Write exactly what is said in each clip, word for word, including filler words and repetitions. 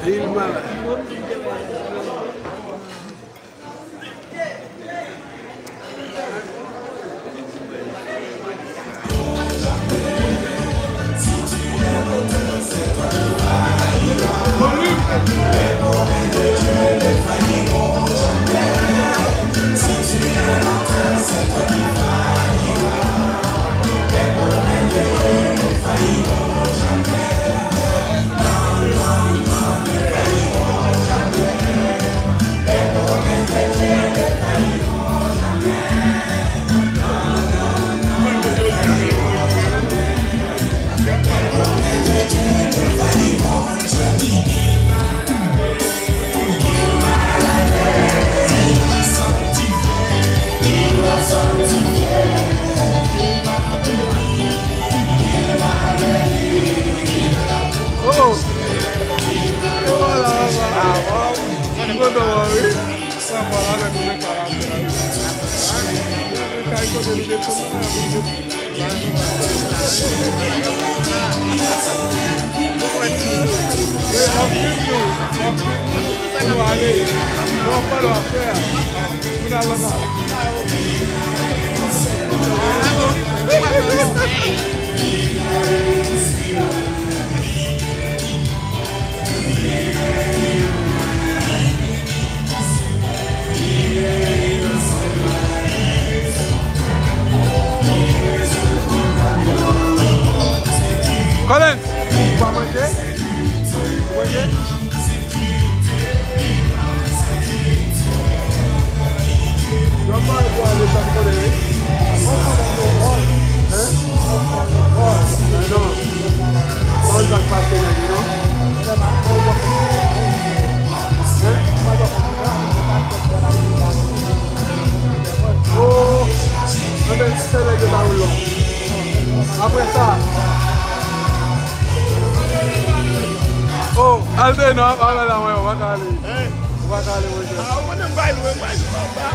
Viv malad. Oh! Oh, la, la, la. Mwen kontan wè w, wi. Sa va la, men mwen pa la. Kay kote nou te konn fè. Collins, ou pa manje? Ou manje? Oh, anben, se nèg yo ba ou lò. Apre sa, oh, al deyò non, al la, mwen, ou pa ka ale. Ou pa ka ale, monchè. Ah, ou konnen m bay lwen, bay lwen anba.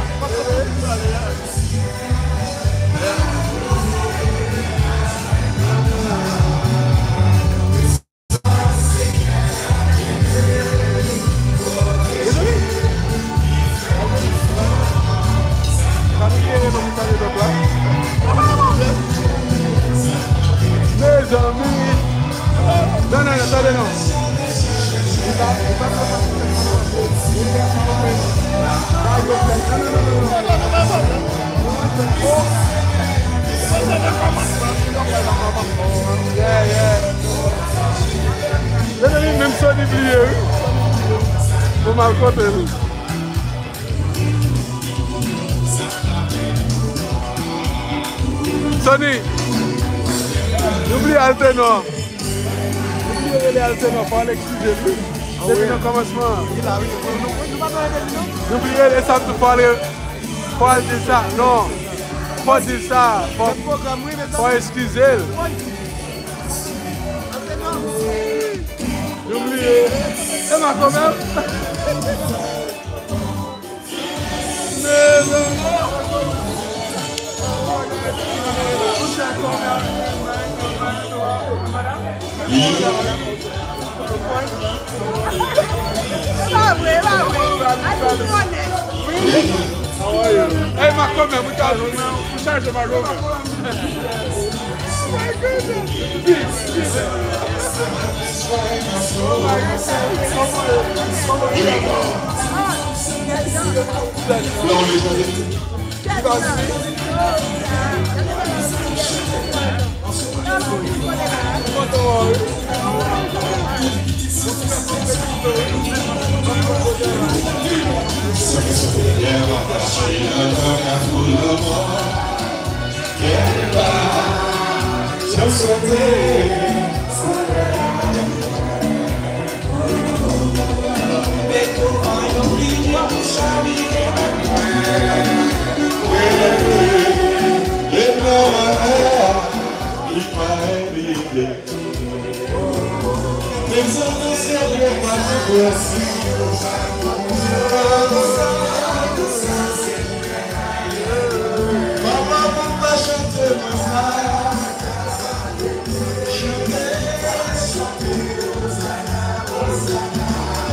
Mezanmi. Non, non, non, tande non. Yeah, yeah. Mezanmi, menm Sony bliye, wi. Bon, m al kote l. Sony! Nou bliye Altenor. Nou bliye rele Altenor, fò al eskize l wi. Depi nan kòmansman an. Nou bliye rele sa tou, fò al, fò al di l sa. Non. Fò di l sa. Fò, fò eskize l. Nou bliye. E Marco menm. Ey, Marco menm, ou ta, ou chaje Marco menm.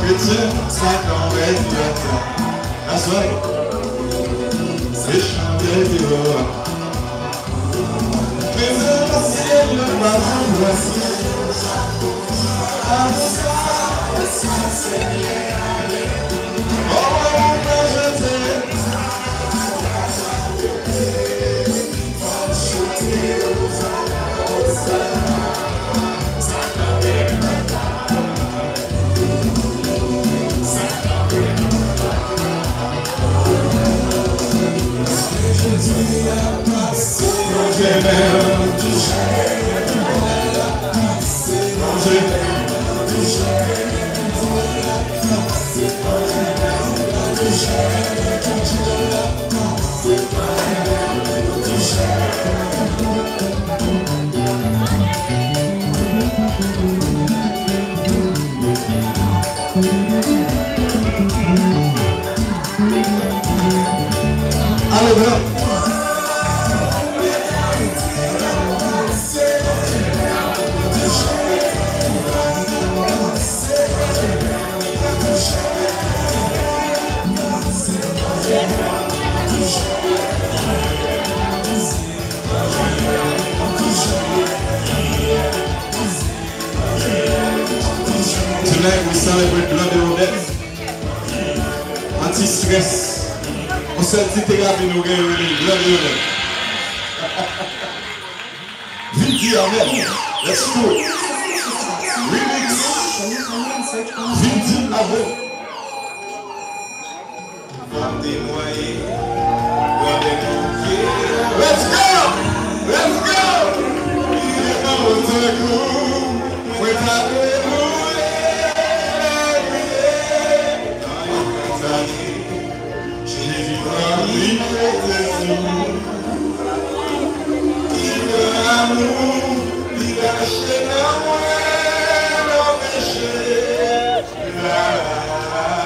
Kretyen, sa ka anvayi tè a. That's right. Se chante Jewova. Alo, gran. Tonight we celebrate Blondedy Odette. Anti-stress. Yon sèl ti terapi nou genyen, rele Blondedy Odette. Vin di amèn. Let's go. Remix. Vin di amèn. Let's go! Let's go! Jezi pran liberté sou mwen. Li pran amou, li rachte nan mwen nan peche. La, la, la, la,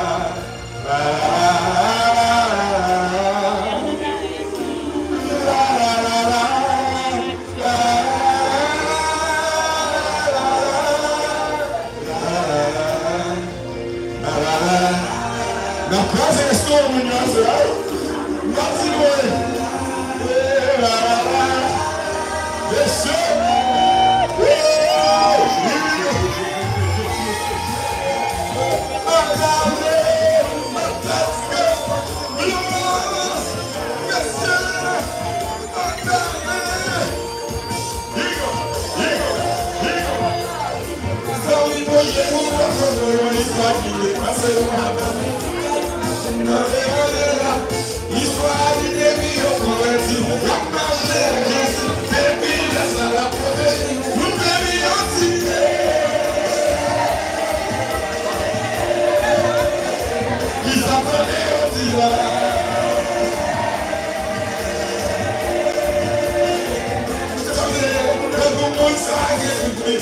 la, la. N ap kraze resto moun yo aswè a wi. N ap di nou wi. Mesye.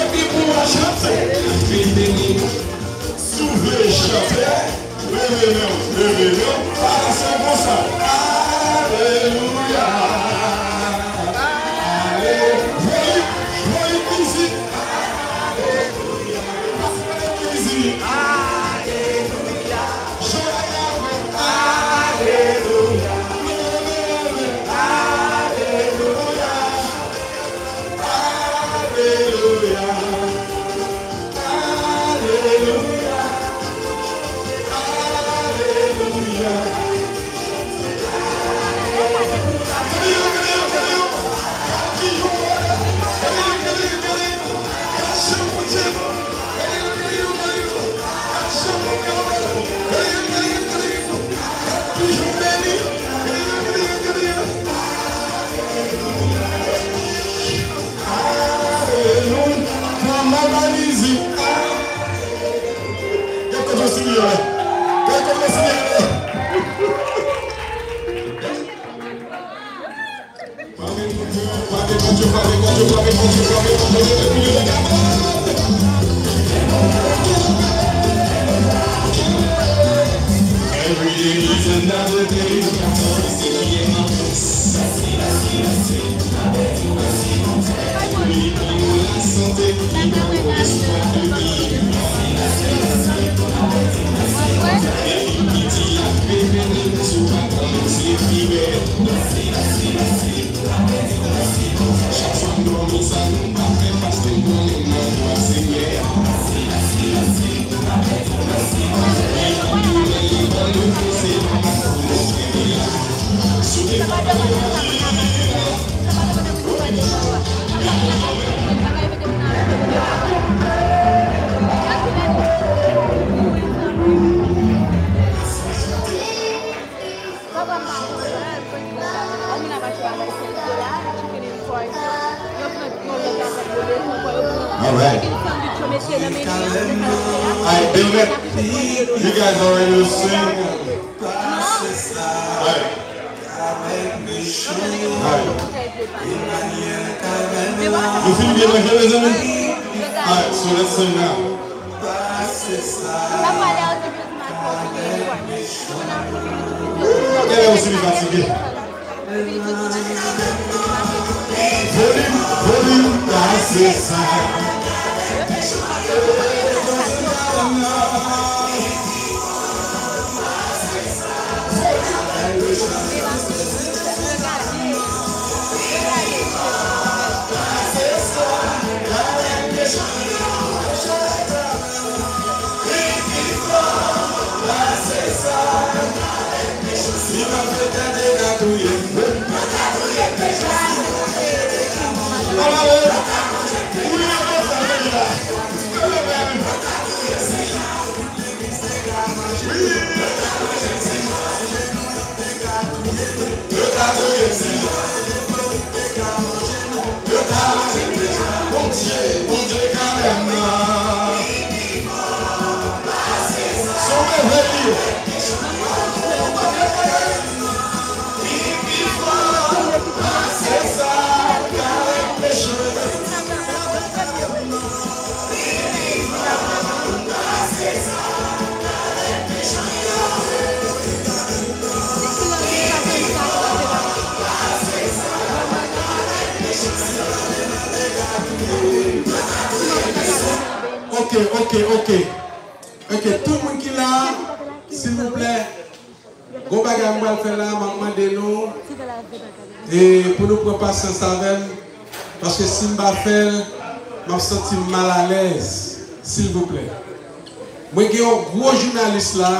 Epi pou w chante, vin beni. Si w vle chante, leve men w, leve men w, balanse w konsa. Alelouya. Ale, volim, volim mizik. Alelouya. Pase mizik. Alelouya. Alelouya. Alelouya. Alelouya. Alelouya. Alelouya. Alelouya. Kòman ba mizik? Gad kote w sou li ale. Gad kote w sou li ale. Every day is another day. Alright, Billnet, you guys are ready to sing? Alright. Alright. Nou fin byen manje, mezanmi? Alright, so let's sing now. Genlè ou sou li fatige. Volim, volim, pase sa. Bondye, Bondye kanmenm nan. Se yon revèy li ye. Ok, ok, ok. Ok, tout moun ki la, silvouplè, gon bagay m pral fè la, m ap mande nou, e pou nou pran pasyans avè m, paske si m pa fè l, m ap santi m malalèz, silvouplè. Mwen gen yon gwo jounalis la,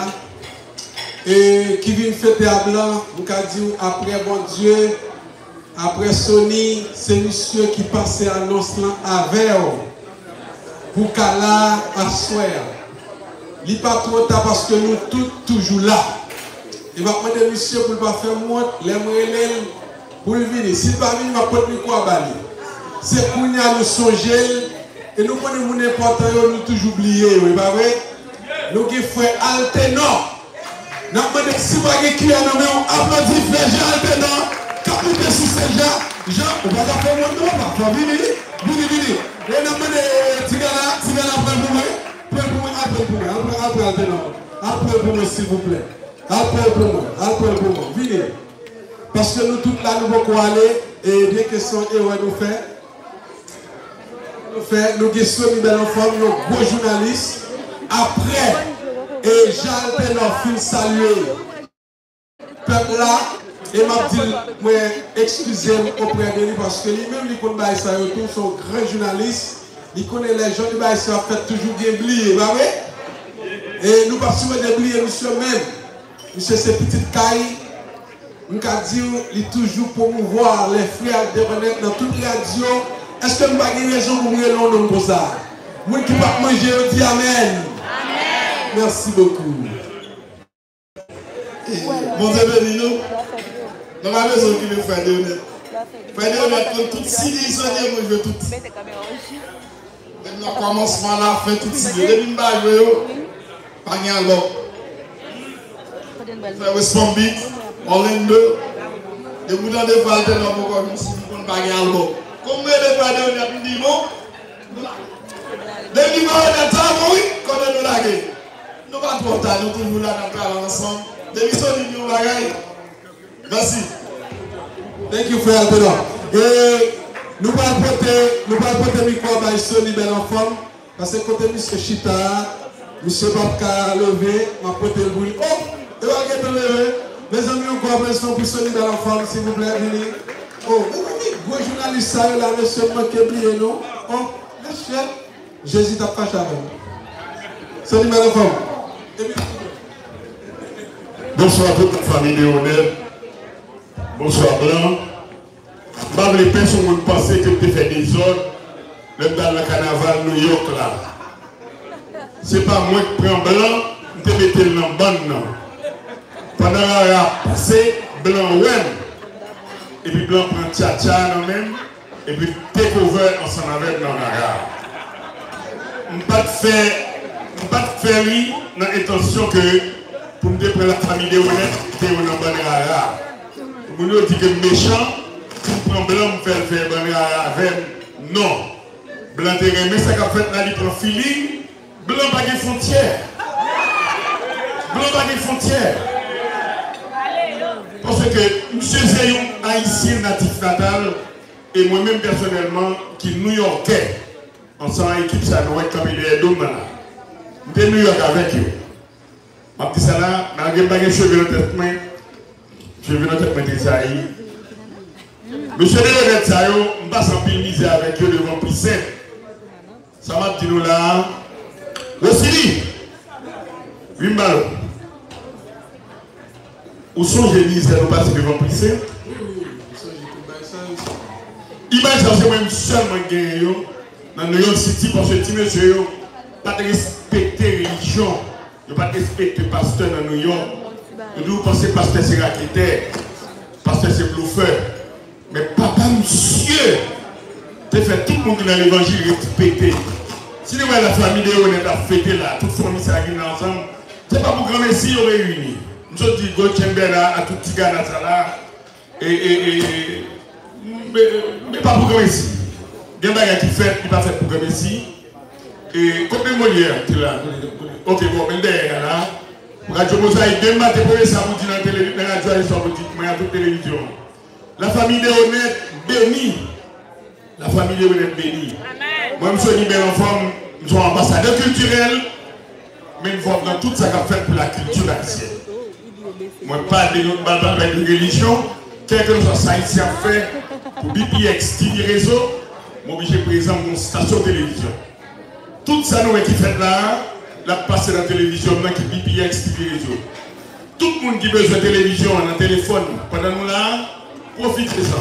e ki vin fete a blan, m ka di w, apre Bondye, apre Sony, se misye ki pase anons lan avè w pou ka la aswè a. Li pa twò ta paske nou tout toujou la. E m ap mande misye pou l pa fè m wont lè m rele l pou l vini. Si l pa vini, m ap pot mikwo a ba li. Se kounye a nou sonje l e nou konnen moun enpòtan yo, nou toujou bliye yo, e pa vre? Nou gen frè Altenor. N ap mande si pa gen kiyè nan men w, aplodi frè Jean Altenor k ap moute sou sèj la. Jean, ou pa ka fè wont non, papa. Fò vini, vini, vini. E n ap mande, e, Tigana, Tigana, pran pou mwen. Pran pou mwen, al pran pou mwen. Al pran, al pran Altenor. Al pran pou mwen, silvouplè. Al pran pou mwen. Al pran pou mwen. Vini. Paske nou tout la, nou poko ale. E byenke se yon erè nou fè. Nou fè, nou gen Sony Bèl Anfòm, yon gwo jounalis. Apre, e, Jean Altenor fin salye pèp la, e m ap di l, mwen, eskize m oprè de li, paske li menm, li konn bagay sa yo tou, se yon gran jounalis. Li konnen lè jan de bagay sa yo ap fèt, toujou gen bliye, pa vre? E nou p ap sipoze bliye misye menm. Misye se pitit kay. M ka di w, li toujou pwomouvwa lè frè al depanèt nan tout radyo. Èske m pa gen rezon pou m rele yon nonm konsa? Moun ki p ap manje yo di amèn. Mèsi bokou. Bondye beni nou. Nou pa bezwen okipe frè Deonèt. Frè Deonèt konn tout sidi Sony, mwen jwe tout. Depi nan kòmansman, lafen, tout sidi. Depi m pa jwe yo, pa gen albòm. Frè West Palm Beach, Orlando. Depi w tande frè Altenor poko jwenn sidi, konn pa gen albòm. Kon m rele frè Deonèt, m di bon. Depi m pa Deonèt sa bon wi, kote nou lage. Nou pa twò ta, nou toujou la, n ap travay ansanm. Depi Sony di yon bagay, mèsi. Thank you, frè Altenor. E nou pral pote, nou pral pote mikwo a bay Sony Bèl Anfòm, paske kote misye chita a, misye p ap ka leve, m ap pote l pou li. Oh, e pa gentan leve. Mezanmi, yon gwo aplodisman pou Sony Bèl Anfòm, silvouplè, vini. Oh, mezanmi, gwo jounalis sa yo la, mesye, m manke bliye nou. Oh, mesye. Jezi t ap fache avè m. Sony Bèl Anfòm. Epi, bonswa tout fanmi Deonèt. Bonswa Blan. M pa vle pèsonn moun panse ke m te fè dezòd lè m t al nan kanaval New York la. Se pa mwen k pran Blan, m te mete l nan bann nan. Pandan Rara ap pase, Blan wè m. Epi Blan pran tchatcha nan men m. Epi take over ansanm avè m nan Rara. M pa t fè, m pa t fè li nan entansyon ke pou m te pran lafanmi Deronette, mete yo nan bann rara. Moun yo di ke m mechan, si m pran blan, m fè l fè bann rara avè m. Non. Blan te renmen sa k ap fèt la, li pran feeling. Blan pa gen fwontyè. Blan pa gen fwontyè. Paske misye se yon Ayisyen natif natal, e mwen menm pèsonèlman, ki Nouyòkè, ansanm ak ekip sa nou wè k kanpe dèyè do m nan la. M te Nouyòk avèk yo. M ap di sa la, malgre m pa gen cheve nan tèt mwen, cheve nan tèt mwen te sayi. Mesye Deronette sa yo, m pase anpil mizè avèk yo devan Plisent. Sa m ap di nou la a, Rosiny, vin m ba w. Ou sonje mizè nou pase devan Plisent? Imaj sa yo se mwen menm sèlman k genyen yo nan New York City, paske ti mesye yo pa t respekte relijyon, yo pa t respekte pastè nan Nouyòk. Yo toujou panse pastè se raketè, pastè se blofè. Men papa misye te fè tout moun ki nan levanjil respekte. Si nou wè lafanmi Deronette ap fete la, tout fanmi sa vin la ansanm, se pa pou granmesi yo reyini. M sot di Godchamber la, a tout ti gana sa la, e, e, e, e, men, men pa pou granmesi. Gen bagay ki fèt, li pa fèt pou granmesi. E, kot men Molière ki la? Ok, bon, men dèyè a la. Radyo Mozayik, demen maten, premye sa pou di nan tele, nan radyo a, se sa pou di mwen a tout televizyon. Lafanmi Deronette beni. Lafanmi Deronette beni. Mwen, m se yon bèl anfan, m se yon anbasadè kiltirèl, men m fò nan tout sa k ap fèt pou lakilti ayisyèn. Mwen pa de, pa, pa, pa de relijyon, kèlkeswa sa Ayisyen ap fè pou B P X T V rezo, m oblije prezan pou yon stasyon televizyon. Tout sa nou wè ki fèt la a, l ap pase nan televizyon m nan ki B P X T V rezo. Tout moun ki bezwen televizyon an nan telefòn pandan nou la a, pwofite sa.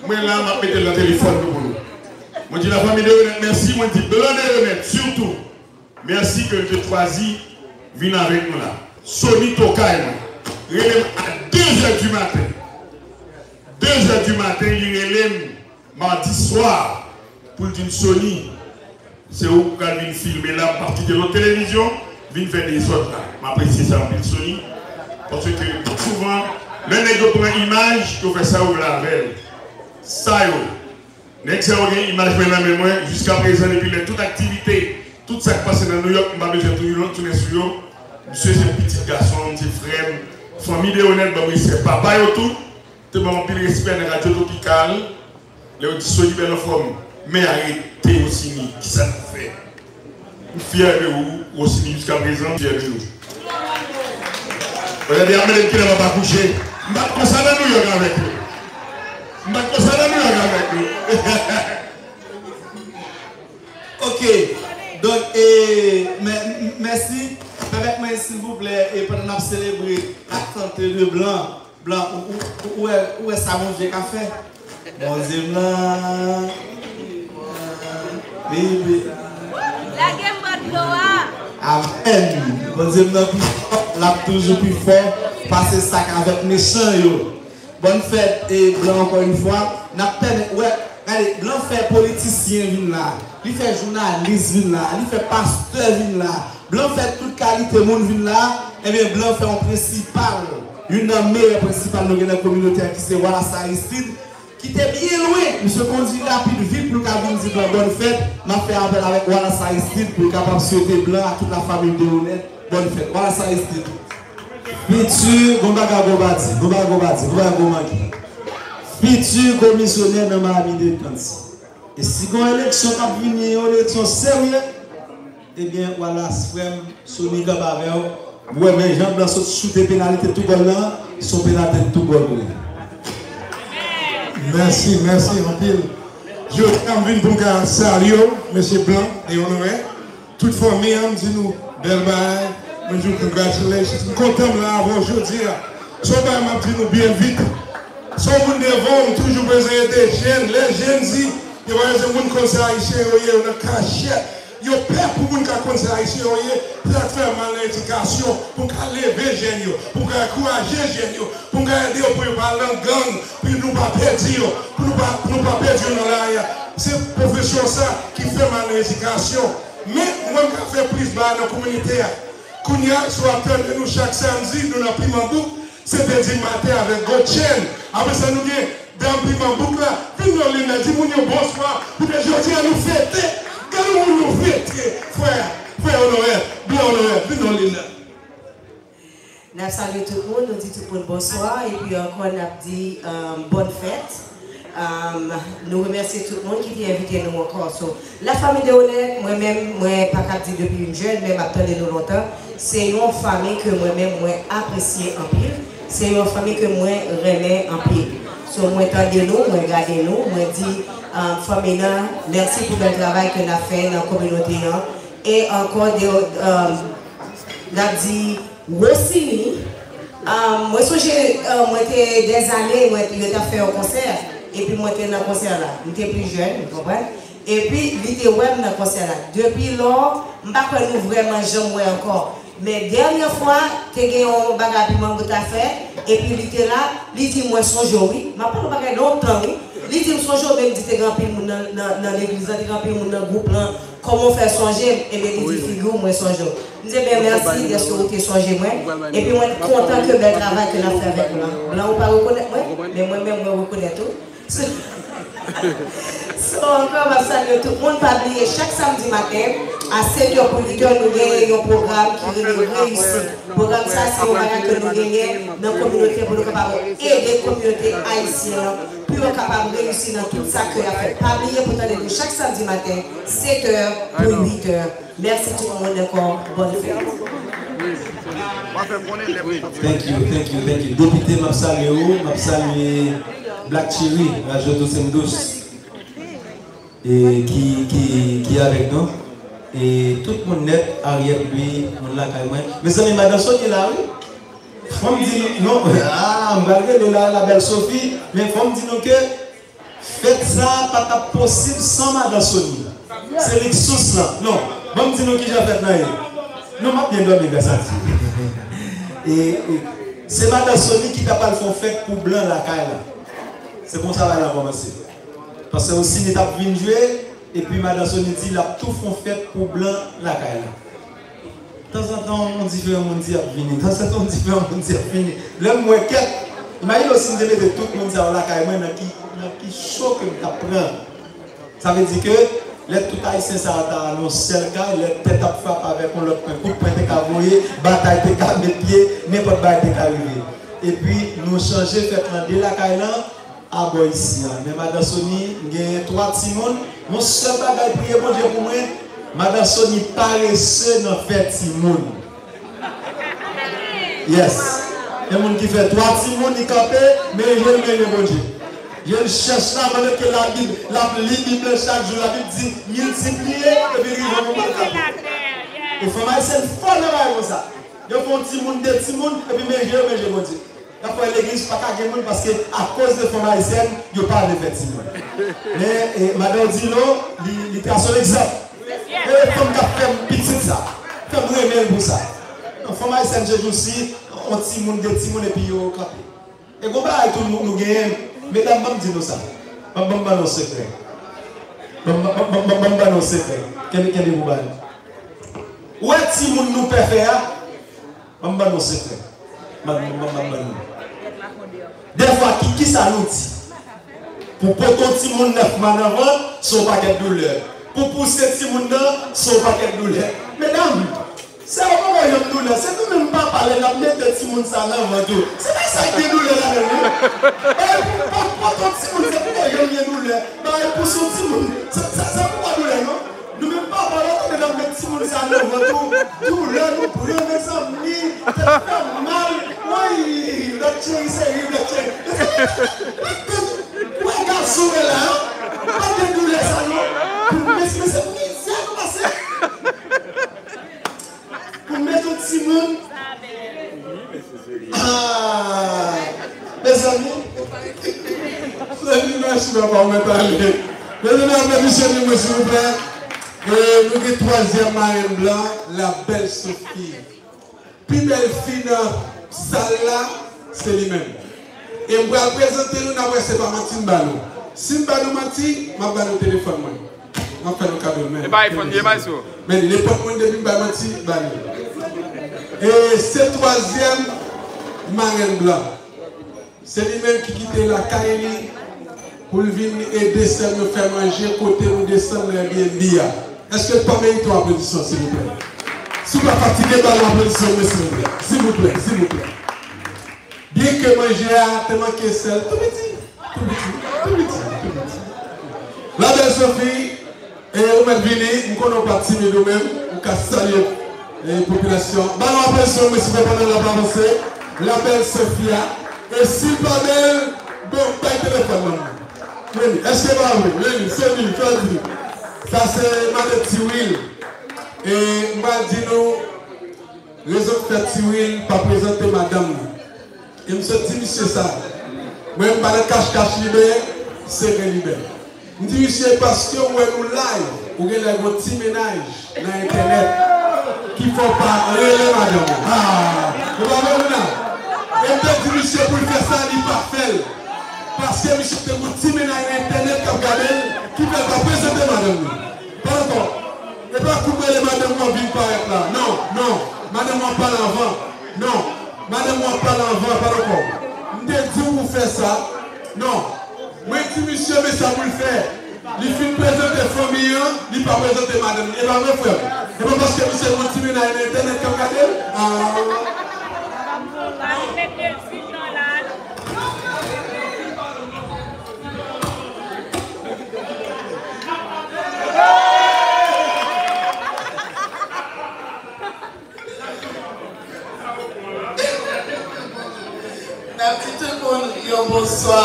Mwen la, m ap mete l nan telefòn nou pou nou. Mwen di lafanmi Deronette mèsi, mwen di Blan Deronette sitou, mèsi ke l te chwazi vin avèk nou la. Sony tokay mwen rele m a de zè di maten. De zè di maten, li rele m madi swa pou l di m, Sony, se ou k pral vin filme la, m p ap kite lòt televizyon vin fè dezòd la. M apresye sa anpil, Sony, paske twò souvan, lè nèg yo pran imaj, yo fè sa yo vle avè l. Sa yo, nèg sa yo gen imaj mwen nan men mwen, jiskaprezan, depi lè tout aktivite, tout sa k pase nan Nouyòk, m pa bezwen tounen, tounen sou yo. Misye se pitit gason m, se frè m. Fanmi Deronette ban m respè papa yo tou. Te ban m anpil respè nan Radyo Tropikal. Lè yo di Sony bèl anfòm, men arete Rosiny, kisa n ap fè? M fyè de ou, Rosiny, jiskaprezan, m fyè de nou. Regade, ap mande m kilè m ap akouche. M pa t konsa nan Nouyòk avèk yo. M pa t konsa nan Nouyòk avèk yo. Ok. Donk, e, mè-, m-, mèsi. Pèmèt mwen, silvouplè, e pandan n ap selebre la santé de Blan, Blan, ou, ou, ou, ou wè, ou wè sa Bondye ka fè? Bondye m nan. Wi, wi. Lage m bò dlo a. Amèn. Bondye m nan pi fò, l ap toujou pi fò pase sa k avèk mechan yo. Bòn fèt, e, Blan, ankò yon fwa. N ap pèmèt, wè, gade, Blan fè politisyen vin la. Li fè jounalis vin la. Li fè pastè vin la. Blan fè tout kalite moun vin la. Ebyen, Blan fè yon prensipal, youn nan meyè prensipal nou gen nan kominote a, ki se Wallace Aristide, ki te byen lwen. Misye kondi rapid vit pou l ka vin di Blan bòn fèt. M ap fè apèl avèk Wallace Aristide pou l kapab swete Blan ak tout lafanmi Deronette bòn fèt. Wallace Aristide. Fiti, gon bagay gon pa di, gon bagay gon pa di, gon bagay gon manke. Fiti komisyonè nan Miami-Dade County. E si gon eleksyon k ap vini, yon eleksyon serye, ebyen, Wallace, frè m, Sony kanpe avè w. Ou wè, men jan Blan sot choute penalite tou gòl lan, se yon penalite tou gòl vre. Mèsi, mèsi anpil. Jodi a, m vin pou m ka salye w, mesye Blan, e onore. Tout fanmi an, m di nou, bèl bagay. Mwen di nou, congratulations. M kontan m la avè w jodi a. Se yon bagay m ap di nou byen vit. Se yon moun devan w, m toujou bezwen ede jèn. Lè jèn di, yo pa bezwen moun konn se Ayisyen yo ye, yo nan kachèt. Yo pè pou moun ka konn se Ayisyen yo ye. Se sa k fè m al nan edikasyon, pou m ka leve jèn yo, pou m ka ankouraje jèn yo, pou m ka ede yo pou yo pa al nan gang, pou nou pa pèdi yo, pou nou pa, pou nou pa pèdi yo nan lari a. Se pwofesyon sa ki fè m al nan edikasyon. Men, mwen ka fè plis bagay nan kominote a. Kounye a, si w ap tande nou chak samdi, nou nan Piman Bouk, se te dimaten avèk Gotchen. Apre sa, nou gen Dam Piman Bouk la. Vin non, Linda, di moun yo bonswa. Poutèt jodi a, nou fete. Gade moun nou fete, frè. Frè Onorè, blan Onorè, vin non, Linda. N ap salye tout moun, nou di tout moun bonswa, epi ankò n ap di, um, bòn fèt. Um, nou remèsye tout moun ki te envite nou ankò. So, la famille de Honneur, mwen menm, mwen pa kab di depi m jèn, men m ap tande nou lontan. Se yon fanmi ke mwen menm, mwen apresye anpil. Se yon fanmi ke mwen renmen anpil. So, mwen tande nou, mwen gade nou, mwen di, um, fanmi nan, mèsi pou bèl travay ke n ap fè nan kominote an. E ankò, de, um, n ap di, Rossini, ah, mwen sonje, ah, mwen te dèzane, mwen, yo t ap fè yon konsè, epi mwen te nan konsè la. M te pli jèn, ou konprann? Epi, li te wè m nan konsè la. Depi lò, m pa kwè nou vrèman janm wè ankò. Men dènyè fwa, te gen yon bagay Piman Bouk ta fè, epi li te la, li di, "Mwen sonje w, wi." M ap pale yon bagay lontan, wi. Li di, "M sonje w," men m di, "Te gen anpil moun nan, nan, nan legliz lan, te gen anpil moun nan gwoup lan." Kòman w fè sonje m? Ebyen, li di, "Figi w, mwen sonje w." M di, "Ebyen, mèsi dèske ou te sonje mwen." Epi mwen kontan ke bèl travay ke n ap fè avèk blan. Blan ou pa rekonèt mwen, men mwen menm, mwen rekonèt ou. So, ankò, m ap salye tout moun. Pa bliye, chak samdi maten, a sèt è pou uit è, nou genyen yon pwogram ki rele Reyisi. Pwogram sa, se yon bagay ke nou genyen nan kominote pou nou kapab ede kominote ayisyen an, pou yo kapab reyisi nan tout sa ke y ap fè. Pa bliye pou tande nou chak samdi maten, sèt è pou uit è. Mèsi tout moun ankò. Bòn fèt. Thank you, thank you, thank you. Depite, m ap salye ou, m ap salye Black Cherry, Rajo Dous M Dous, e ki, ki, ki avèk nou. E tout moun nèt, Ariel, li, moun lakay mwen. Mezanmi, madan Sonia la, wi. Fò m di nou, non, ah, m pral rele la, la belle Sophie, men fò m di nou ke fèt sa a pa t ap posib san madan Sony. Se li k sous lan. Non, ban m di nou kijan fèt lan ye. Non, m ap byen dòmi gras a Dye. E, e, se madan Sony ki ta pral fè yon fèt pou blan lakay la. Se konsa bagay la kòmanse. Paske Rossini t ap vin jwe, epi madan Sony di l ap tou fè yon fèt pou blan lakay la. Tanzantan, yon diferan moun di ap vini. Tanzantan, yon diferan moun di ap vini. Lè m wè kèk, imajine w si m te mete tout moun sa yo lakay mwen, nan ki, nan ki cho ke m t ap pran. Sa vle di ke lè tout Ayisyen sa yo ta nan yon sèl kay, lè tèt ap frape avèk yon lòt pwen, kout pwen te ka voye, batay te ka met pye, nenpòt bagay te ka rive. Epi, nou chanje fèt lan de lakay lan, a bò isi a. Men madan Sony, m genyen twa timoun. Yon sèl bagay, priye Bondye pou mwen. Madan Sony parese nan fè timoun. Yes. Gen moun ki fè twa timoun, li kanpe, men je l, men je Bondye. Je l chèch la, pandan ke Labib, l ap li Bib lan chak jou, Labib di, miltipliye, epi rive yon moman l kanpe. E fanm ayisyèn fò nan bagay konsa. Yo fè yon timoun, de timoun, epi men je yo, men je Bondye. Y ap fè legliz pa ka gen moun paske akoz de fanm ayisyèn, yo pa vle fè timoun. Men, e, madan Odilo, li, li trase yon egzanp. E fanm k ap fè m pitit sa. Fè m renmen l pou sa. Non, fanm ayisyèn se jousi, yon timoun, de timoun, epi yo kanpe. E gon bagay tou nou, nou genyen, medam, ban m di nou sa. Ban, ban m ban nou sekrè. Ban, ban, ban, ban, ban m ban nou sekrè. Kenbe, kenbe pou bagay. Ou wè timoun nou pè fè a? Ban m ban nou sekrè. Ban, ban, ban, ban, ban nou. Dèfwa, ki, kisa nou di? Pou pote yon timoun nèf mwa nan vant, se yon pakèt doulè. Pou pouse timoun nan, se yon pakèt doulè. Medam, se yon bagay janm doulè. Se nou menm papa, lè n ap mete timoun sa nan vant ou. Se pa sa k gen doulè ladan l, non. Bagay pou, pou pote yon timoun, se pou yon janm gen doulè. Bagay pouse yon timoun, sa, sa, sa pou pa doulè, non. Nou menm papa yo, tande n ap met timoun sa nan vant ou, doulè nou pran, mezanmi, tèt fè mal. Woy, Black Cherry, seri, Black Cherry. Mezanmi, mezanmi, wè gason wè la, pa gen doulè sa non. Pou mezanmi, se mizè nou pase. Pou met yon timoun. Ah, mezanmi. Mezanmi, mèsi, papa, mwen pale. Mezanmi, aplodi Sony mwen, silvouplè. E nou gen twazyèm marenn blan, la belle Sophie. Pi bèl fi nan sal la, se li menm. E m pral prezante nou, n ap wè se pa manti m ba nou. Si m ba nou manti, m ap ba nou telefòn mwen. M ap fè nou kado l, men. E bay fon, e bay sou. Men nenpòt moun depi m bay manti, ba li. E se twazyèm marèn blan. Se li menm ki kite lakay li pou l vin ede sè m yo fè manje kote nou desann nan Airbnb a. Èske l pa merite yon aplodisman, silvouplè? Si w pa fatige, ba l yon aplodisman, silvouplè. Silvouplè, silvouplè. Byenke manje a te manke sèl, tou piti, tou piti, tou piti, tou piti. La belle Sophie, e ou mèt vini, m konnen w pa timid ou menm, ou ka salye, e, popilasyon. Ba l yon aplodisman, mesye, pandan l ap avanse. La belle Sophia. E si l pa bèl, bon, bay telefòn nan. Reni, èske pa vre? Reni, Sony, Freddy. Sa se madan Tiwil. E m pral di nou rezon k fè Tiwil pa prezante madanm li. E m sot di misye sa. Mwen, m pa nan kach kach libè, sekrè libè. M di misye, paske w wè nou live, ou genlè gon ti mennaj nan entènèt ki fè w pa rele madanm ou. Ah, ou pa vre, Luna? E m te di misye pou l fè sa, li pa fè l. Paske misye te gon ti mennaj nan entènèt k ap gade l, ki fè l pa prezante madanm li. Pa ankò. E pa kou m rele madanm mwen vin parèt la. Non, non. Madanm mwen pale anvan. Non. Madanm mwen pale anvan, pa ankò. M te di w pou fè sa. Non. Mwen di misye men sa pou l fè. Li fin prezante fanmi an, li pa prezante madanm li. E pa vre, frè m? E pa paske misye gon ti mennaj nan entènèt k ap gade l? Ah. N ap di tout moun yon bonswa.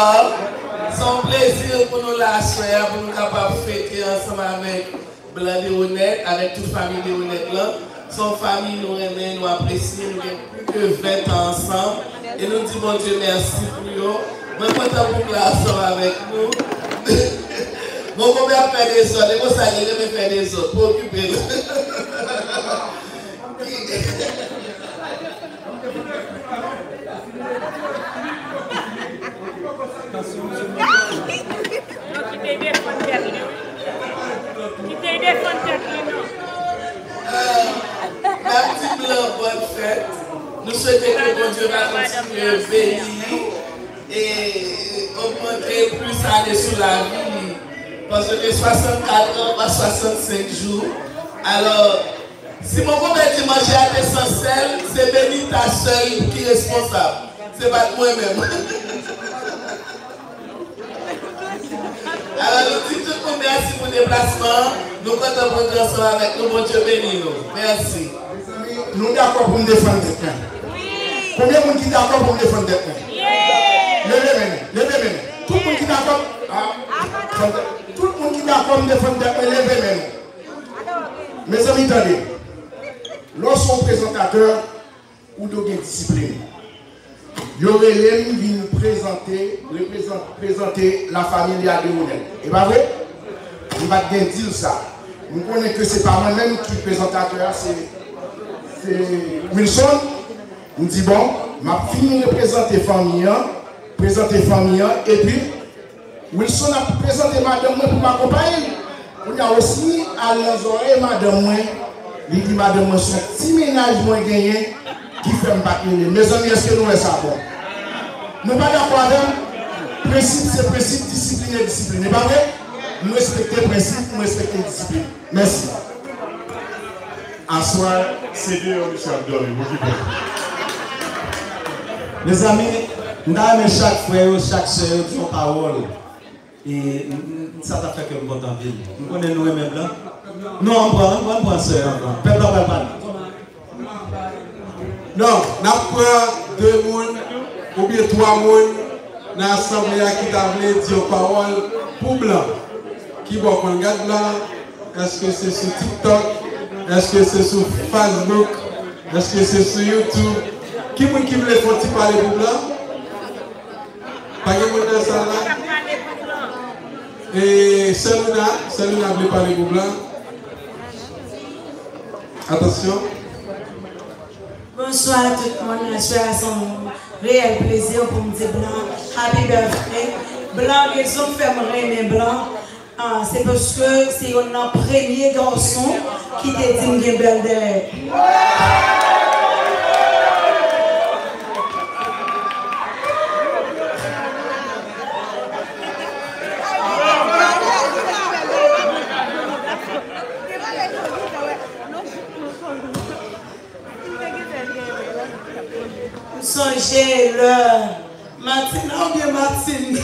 Se yon plezi pou nou la aswè a, pou nou kapab fete ansanm avèk Blan Deronette, avèk tout fanmi Deronette lan. Se yon fanmi nou renmen, nou apresye, nou gen plis de ven tan ansanm. E nou di Bondye mèsi pou yo. Mwen kontan pou m la ansanm avèk nou. Bon, konbyen ap fè dezòd, e konsa li renmen fè dezòd, pa okipe l. Non, kite l defann tèt li, wi. Kite l defann tèt li, non. N ap di Blan bòn fèt. Nou swete ke Bondye va kontinye beni li e ogmante plis ane sou lavi li. Paske swasannkat an pa swasannsenk jou. Alò, si mon konpè di manje a te san sèl, se Benita sèl ki responsab. Se pa t mwen menm. Alò, nou di tout moun mèsi pou deplasman an. Nou kontan pou nou ansanm avèk nou. Bondye beni nou. Mèsi. Mezanmi, nou dakò pou m defann tèt mwen? Konbyen moun ki dakò pou m defann tèt mwen? Leve men nou. Leve men nou. Tout moun ki dakò? Ah, tout moun ki dakò m defann tèt mwen, leve men nou. Mezanmi, tande. Lè w se yon prezantatè, ou dwe gen disiplin. Yo rele m vin prezante, reprezan-, prezante La Familia Deronette. E pa vre? M pa t gen di l sa. M konnen ke se pa mwen menm ki prezantatè a, se, se Wilson. M di, bon, m ap fin reprezante fanmi an, prezante fanmi an, epi Wilson ap prezante madanm mwen pou m akonpaye l. Kounye a, Osmy al nan zòrèy madanm mwen, li di madanm mwen se yon ti mennaj mwen genyen ki fè m pa t rele l. Mezanmi, èske nou wè sa bon? Nou pa dakò avè m? Prensip se prensip, disiplin e disiplin. E pa vre? M respekte prensip, m respekte disiplin. Mèsi. Aswè, se deyò misye ap dòmi, okipe l. Mezanmi, m ta renmen chak frè yo, chak sè yo di yon pawòl. E m, m, sa t ap fè kè m kontan anpil. M konnen nou renmen blan. Non, ann pran, ann pran, ann pran sè yo, ann pran. Pèp la pral pale. Non, n ap pran de moun oubyen twa moun nan asanble a ki ta vle di yon pawòl pou blan. Kibò konn gad blan? Èske se sou TikTok? Èske se sou Facebook? Èske se sou YouTube? Ki moun ki vle fè yon ti pale pou blan? Pa gen moun nan sal la? E Sè Luna, Sè Luna vle pale pou blan. Atansyon. Bonswa tout moun. Aswè a se yon reyèl plezi pou m di blan happy birthday. Blan rezon k fè m renmen blan. Ah, se paske se youn nan premye gason ki te di m gen bèl dèyè. M sonje lè Martin, oubyen Martin.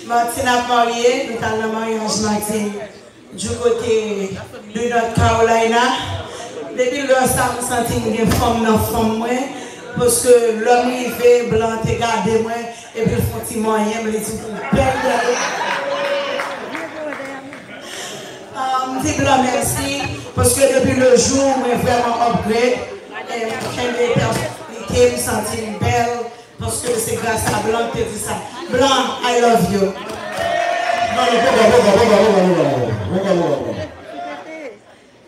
Martin ap marye, nou t al nan maryaj Martin. Du kote de North Carolina. Depi lè sa, m santi m gen fanm nan fanm mwen. Paske lè m rive, blan te gade mwen, epi l fè yon ti manyen m, li di m bèl dèyè. Ah, m di blan mèsi, paske depi le jou mwen vrèman upgrade, e m kenbe pèsonalite, m santi m bèl, paske se gras a blan ki te di sa. Blan, I love you. Non, non, poko, poko, poko.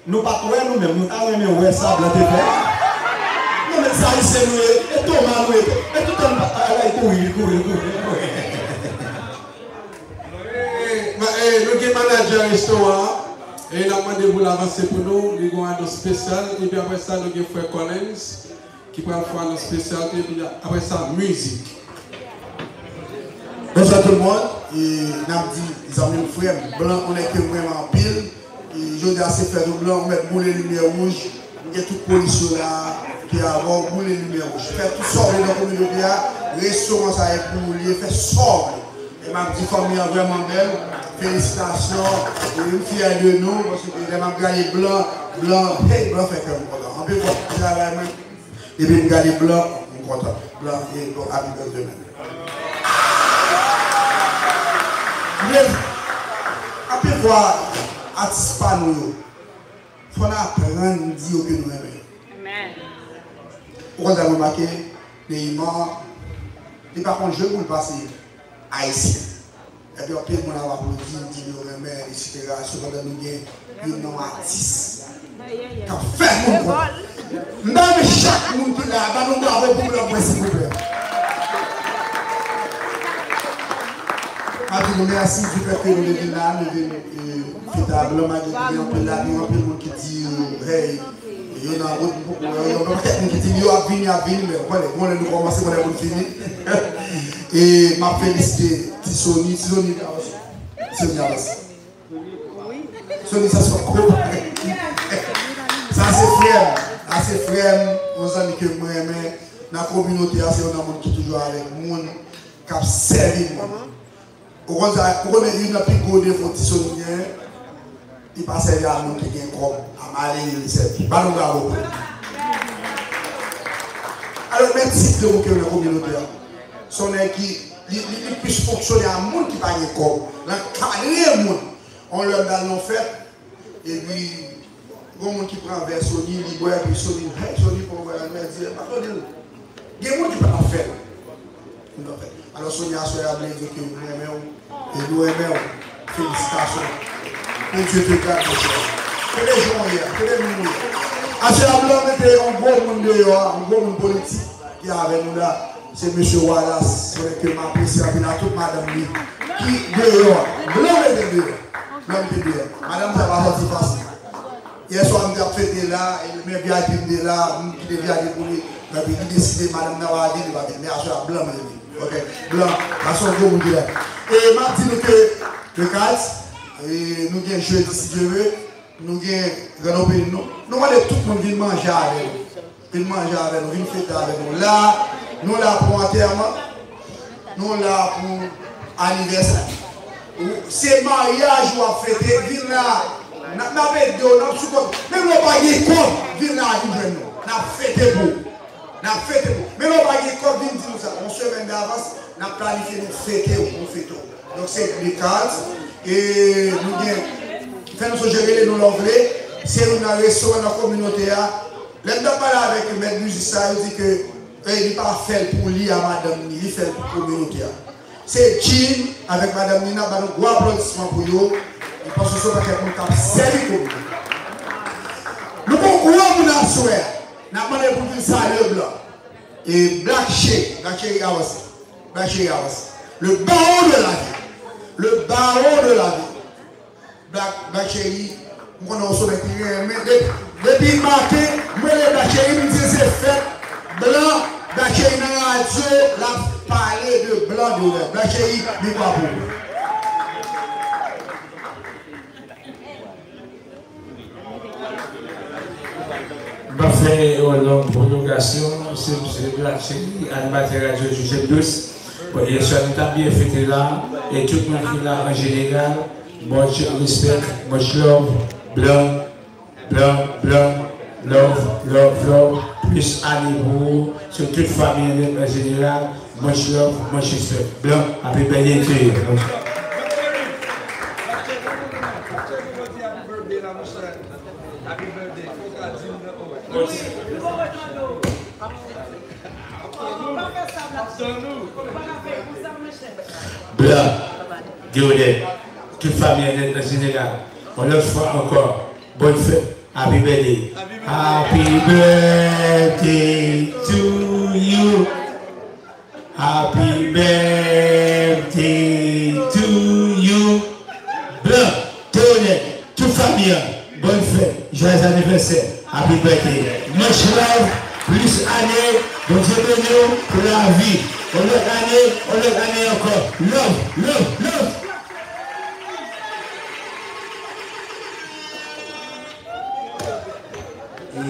Nou pa t wè nou menm, nou ta renmen wè sa blan te fè. Non, men sa Ayisyen nou ye, e Toma nou ye, e tout tan nou pa t alè kouri, kouri, kouri, kouri. E, ma- e, nou gen manadjè restoran an, e n ap mande pou l avanse pou nou, li gen yon anons espesyal, epi apre sa nou gen frè Collins ki pral fè yon anons espesyal, epi apre sa mizik. Bonsoir tout le monde. E n ap di zanmi m, frè m, blan, ou nèg ke m renmen anpil. E jodi a se fèt ou blan, ou mèt boule limyè wouj. M gen tout polis yo la ki avè w, boule limyè wouj. Fè tout sa w vle nan kominote a, restoran sa e pou ou li ye, fè sa w vle. E m ap di fanmi an vrèman bèl, felisitasyon, e m fyè de nou, paske lè m ap gade blan, blan, hey, blan fè kè m kontan. Anpil fwa, travay mwen, epi m gade blan, m kontan. Blan, e bon, happy birthday, man. Men, anpil fwa, atis pa nou yo, fò n aprann di yo ke nou renmen yo. Ou konn sa m remake, Neymar, li pa konn jwe pou l pase Ayisyen. Epi anpil moun ap aplodi, di yo renmen, etsetera. Sepandan nou gen youn nan atis k ap fè moun kontan. M ta renmen chak moun ki la, ban nou bravo pou blan mwen, silvouplè. M ap di nou mèsi du fait que nou te vin la, nou vin, e, fete a blan, malgre gen anpil lavi, anpil moun ki di, e, hey, yo nan wout, m poko wè yo, gen yon pakèt moun ki di m yo ap vini, ap vini, men ou konnen, gon lè nou kòmanse, gon lè pou n fini. E m ap felisite Ti Sony, Ti Sony, Ti Sony avanse. Sony, sa se yon gwo bagay. Sa se frè m, sa se frè m, yon zanmi ke mwen renmen nan kominote a, se yon nan moun ki toujou avèk moun, k ap sèvi moun. Ou konn sa, ou konnen youn nan pi gwo defo Ti Sony gen, li pa sèvi a moun ki gen kòb, a malere li sèvi. Ban nou bravo pou li. Alò, men tit de moun ke nan kominote a. Se yon nèg ki, li, li, li plis fonksyone a moun ki pa gen kòb. L ankadre moun. On lè m t al nan fèt, epi, gon moun ki pran vè Sony, li bwè, epi Sony, hey, Sony pran vè, l di, "E pa Sony l." Gen moun ki pa t ap fè l. Moun t ap fè l. Alò, Sony, aswè a, vle di ke nou renmen w, e nou renmen w. Felisitasyon. Que Dieu te garde, mon frère. Kenbe jan w ye a, kenbe moun w ye a. Aswè a, blan mete yon gwo moun deyò a, yon gwo moun politik ki avè nou la. Se mesye Wallace, se yon nèg ke m apresye anpil, ak tout madanm li ki deyò a. Blan mete deyò. Blan mete deyò. Madanm sa pa sòti fasil. Yè swa m t ap fete la, e men V I P m te la, m kite V I P pou li. Epi li deside madanm nan pa vin, li pa vin. Men aswè a blan mete deyò. Ok, blan, pase yon gwo moun ki la. E m ap di nou ke, Rekat, e nou gen jedi, si Dye ve, nou gen grand opening nou. Nou mande tout moun vin manje avè nou. Vin manje avè nou, vin fete avè nou. La, nou la pou antèman, nou la pou anivèsè. Ou, se maryaj w ap fete, vin la. N ap, n ap ede w, n ap sipòte w. Menm lè w pa gen kòb, vin la, vin jwenn nou. N ap fete pou ou. N ap fete pou ou. Menm lè w pa gen kòb, vin di nou sa. Yon semèn davans, n ap planifye nou fete w, nou fete w. Donk, se Rekat. E nou gen, fè nou sonje rele nou lè w vle. Se youn nan restoran nan kominote a. Lè m t ap pale avèk mèt mizik sa, yo di ke, e, li pa fè l pou li a madanm ni, li fè l pou kominote a. Se Jean avèk madanm Nina, ban nou gwo aplodisman pou yo. M panse se yon pakèt moun k ap sèvi kominote. Nou gon gwo moun aswè a. N ap mande pou vin salye blan. E Black Cherry, Black Cherry avanse. Black Cherry avanse. Le baron de la ville. Le baron de la ville. Black, Black Cheri, m konnen w sou mèt li renmen. De- Depi maten, m rele Black Cheri, m di se fèt blan, Black Cheri nan radyo, l ap pale de blan de rèv. Black Cheri, mikwo a pou ou. M ap fè yon long pwolongasyon, se, se Black Cheri, animatè radyo Joseph Douce. Bon, yèswa nou t ap byen fete la, e tout moun ki la an jeneral, much respect, much love, blan, blan, blan, love, love, love, plis ane pou ou, sou tout fanmi an an jeneral, much love, much respect. Blan, happy birthday to you. Blan, Deonèt, tout fanmi an nèt nan jeneral. Yon lòt fwa ankò, bòn fèt, happy birthday. Happy birthday to you. Happy birthday to you. Blan, Deonèt, tout fanmi an, bòn fèt, joyeux anniversaire, happy birthday. Much love, plis ane, Bondye beni w pou lavi. Yon lòt ane, yon lòt ane ankò. Love, love, love. E,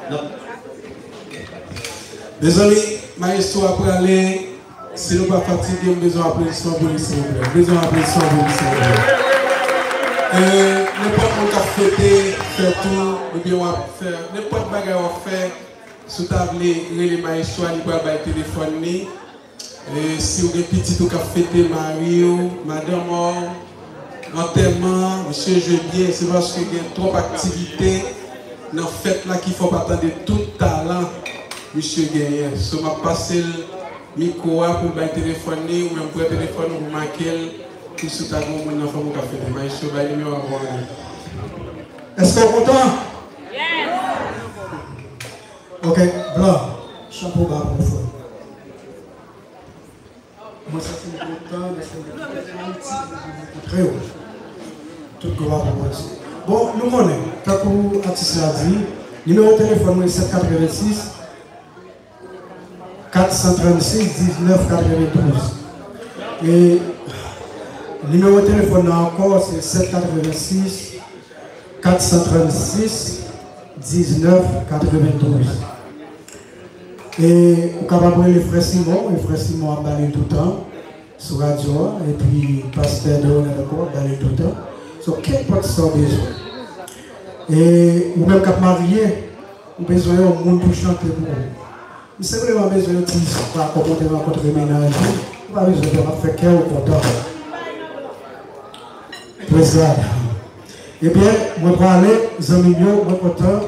n ap Mezanmi, mayestwo a prale, si nou pa fatige, m bezwen aplodisman pou li, silvouplè. M bezwen aplodisman pou li, silvouplè. E, nenpòt moun k ap fete fèt ou, oubyen w ap fè nenpòt bagay w ap fè, si w ta vle rele mayestwo a, li pral bay telefòn li. E si w gen pitit ou k ap fete, mari w, madanm ou, antèman, misye jwe byen, se paske gen twòp aktivite nan fèt la ki fè w pa tande tout talan misye genyen. So, m ap pase l mikwo a pou l bay telefòn li, ou menm pran telefòn ou pou make l, pou si w ta gen yon moun nan fanmi w k ap fete. Maestro, bay nimewo a pou w ale. Èske w kontan? Ok, Blan, chapo ba pou ou, frè. Mwen santi m kontan dèske m te Ayiti pou m rankontre w. Tout glwa pou Bondye. Bon, nou konnen, tankou atis la di, nimewo telefòn mwen sèt katrevensis, kat san trannsis, diznèf katrevendouz. E nimewo telefòn nan ankò, se sèt katrevensis, kat san trannsis, diznèf katrevendouz. E ou kapab rele frè Simon, e frè Simon ap ba li toutan sou radyo a, epi pastè Deonèt ankò ap ba li toutan. So, kenpòt sa w bezwen. E ou menm k ap marye, ou bezwen yon moun pou chante pou ou. M senpleman bezwen yon ti istwa, kòman w te rankontre mennaj ou. Ou pa bezwen pè, m ap fè kè w kontan. Praise God. Ebyen, mwen prale, zanmi m yo, mwen kontan.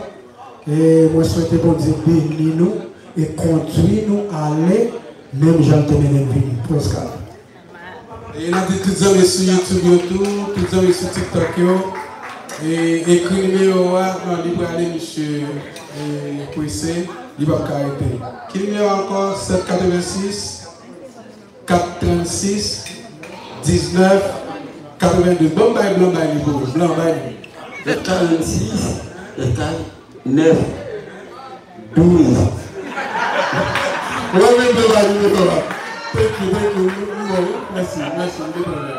E mwen swete Bondye beni nou e kondui nou ale menm jan l te mennen n vini. Praise God. E n ap di tout zanmi sou YouTube yo tou, tout zanmi sou TikTok yo, e ekri nimewo a, non, li prale, misye, e, prese, li p ap ka rete. Ki nimewo a ankò? Sèt katrevensis, kat trannsis, diznèf katrevendouz. Bon, bay Blan, bay li pou ou. Blan, bay li. Sèt karannsis, sèt karannsis. Nèf, douz. Mwen menm, mwen pa nimewo a. Thank you, thank you. Nou, nou bon, wi. Mèsi, mèsi, nou te pran lè.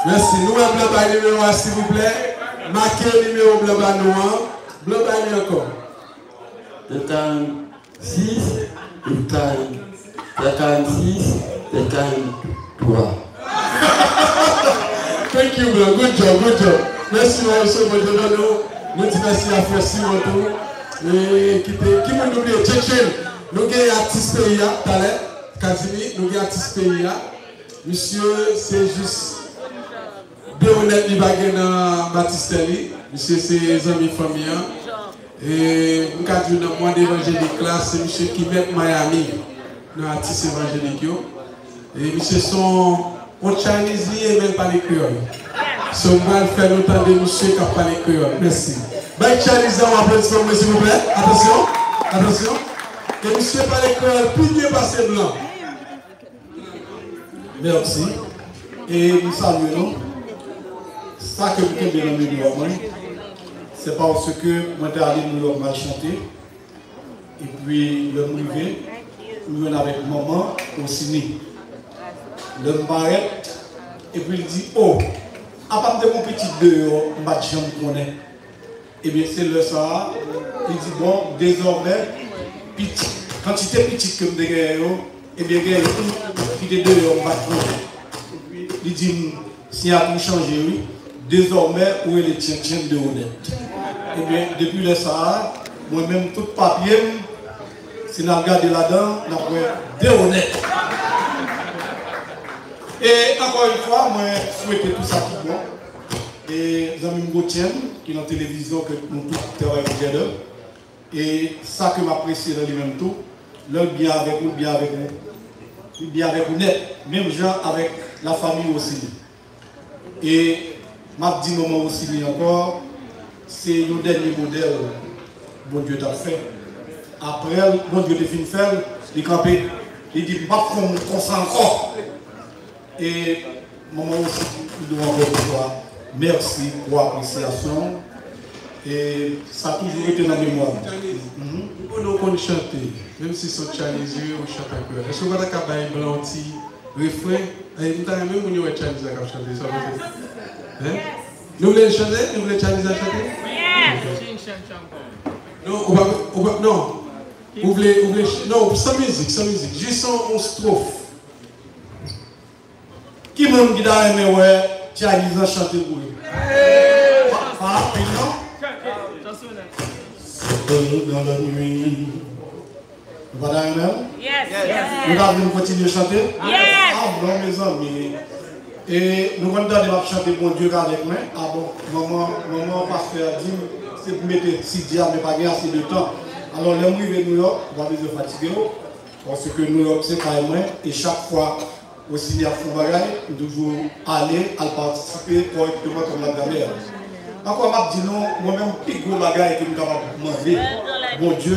Mèsi. Nou wè Blan bay nimewo a, silvouplè. Make nimewo Blan ba nou an. Blan bay li ankò. Sèt karannsis, sèt karannsis. Sèt karannsis, sèt karannsis, sèt karannsis. Thank you, bro. Good job, good job. Mèsi, Maestro, Bondye beni w. Nou di mèsi a frè Simon tou. E ki te, ki moun nou bliye? Tchetchen. Nou gen atis peyi a, talè. Kazimi, nou gen atis peyi a. Misye, se jis Deonèt li pa gen nan batistè li. Misye se zanmi fanmi an. E m ka di w nan mond evanjelik la, se misye ki mèt Miami nan atis evanjelik yo. E misye se yon, yon Chinese li ye, men l pale kreyòl. So, m pral fè nou tande misye k ap pale kreyòl. Mèsi. Bay Chinese la yon aplodisman pou mwen, silvouplè. Atansyon. Atansyon. E misye pale kreyòl pi byen pase Blan. Mèsi. E m salye nou. Sa ke m kenbe nan memwa mwen, se paske mwen te ale Nouyòk m al chante, epi lè m rive, m jwenn avèk manman Osini. Lè m parèt, epi l di, "O, apa m te gen yon pitit deyò, m pa t janm konnen." Ebyen, se lè sa a, li di, "Bon, dezòmè, pitit, kantite pitit ke m te genyen yo, ebyen, gen youn ki te deyò, m pa t konnen." Li di m, "Siyati w chanje, wi. Dezòmè, ou rele Tchentchenn Deonèt." Ebyen, depi lè sa a, mwen menm, tout papye m, si n al gade ladan, n ap wè Deonèt. E ankò yon fwa, mwen swete tout sa ki bon. E zanmi m Gotyen, ki nan televizyon, ke nou tout travay together. E sa ke m apresye nan li menm tou, lè l byen avèk ou, l byen avèk ou. Li byen avèk ou nèt, menm jan avèk lafanmi Osini. E m ap di manman Osini ankò, se yon dènye modèl Bondye t ap fè. Apre l, Bondye te fin fè l, li kanpe. Li di, "M p ap fè yon moun konsa ankò." E manman Osini, m di w ankò yon fwa, mèsi pou apresyasyon w. E sa toujou rete nan memwa m. Mhm. M konnen w konn chante, menm si se yon Chinese ou chante an kreyòl. Èske w pa ta ka bay blan yon ti refren? E m ta renmen moun yo wè Chinese la k ap chante, sa w panse? Hein? Nou vle l chante? Nou vle Chinese la chante? Ok. Non, ou pa, ou pa, non. Ou vle, ou vle, non, san mizik, san mizik. Jis yon, yon stwòf. Ki moun ki ta renmen wè Chinese an chante pou yo? Pa, pa anpil, non? Dans la nuit. Nou pa ta renmen l? Yes. Nou ta vle nou kontinye chante? Yes. Ah, non, mezanmi. E nou konn tande m ap chante Bondye k avèk mwen. Ah bon, manman, manman pastè a di m se pou mete C D a, men pa gen ase de tan. Alò, lè m rive Nouyòk, ou pa bezwen fatige w, paske Nouyòk se kay mwen, e chak fwa Osini ap fè yon bagay, m toujou ale, al patisipe kòrèkteman kòm lagramè a. Ankò, m ap di nou, mwen menm, pi gwo bagay ke m kapab mande Bondye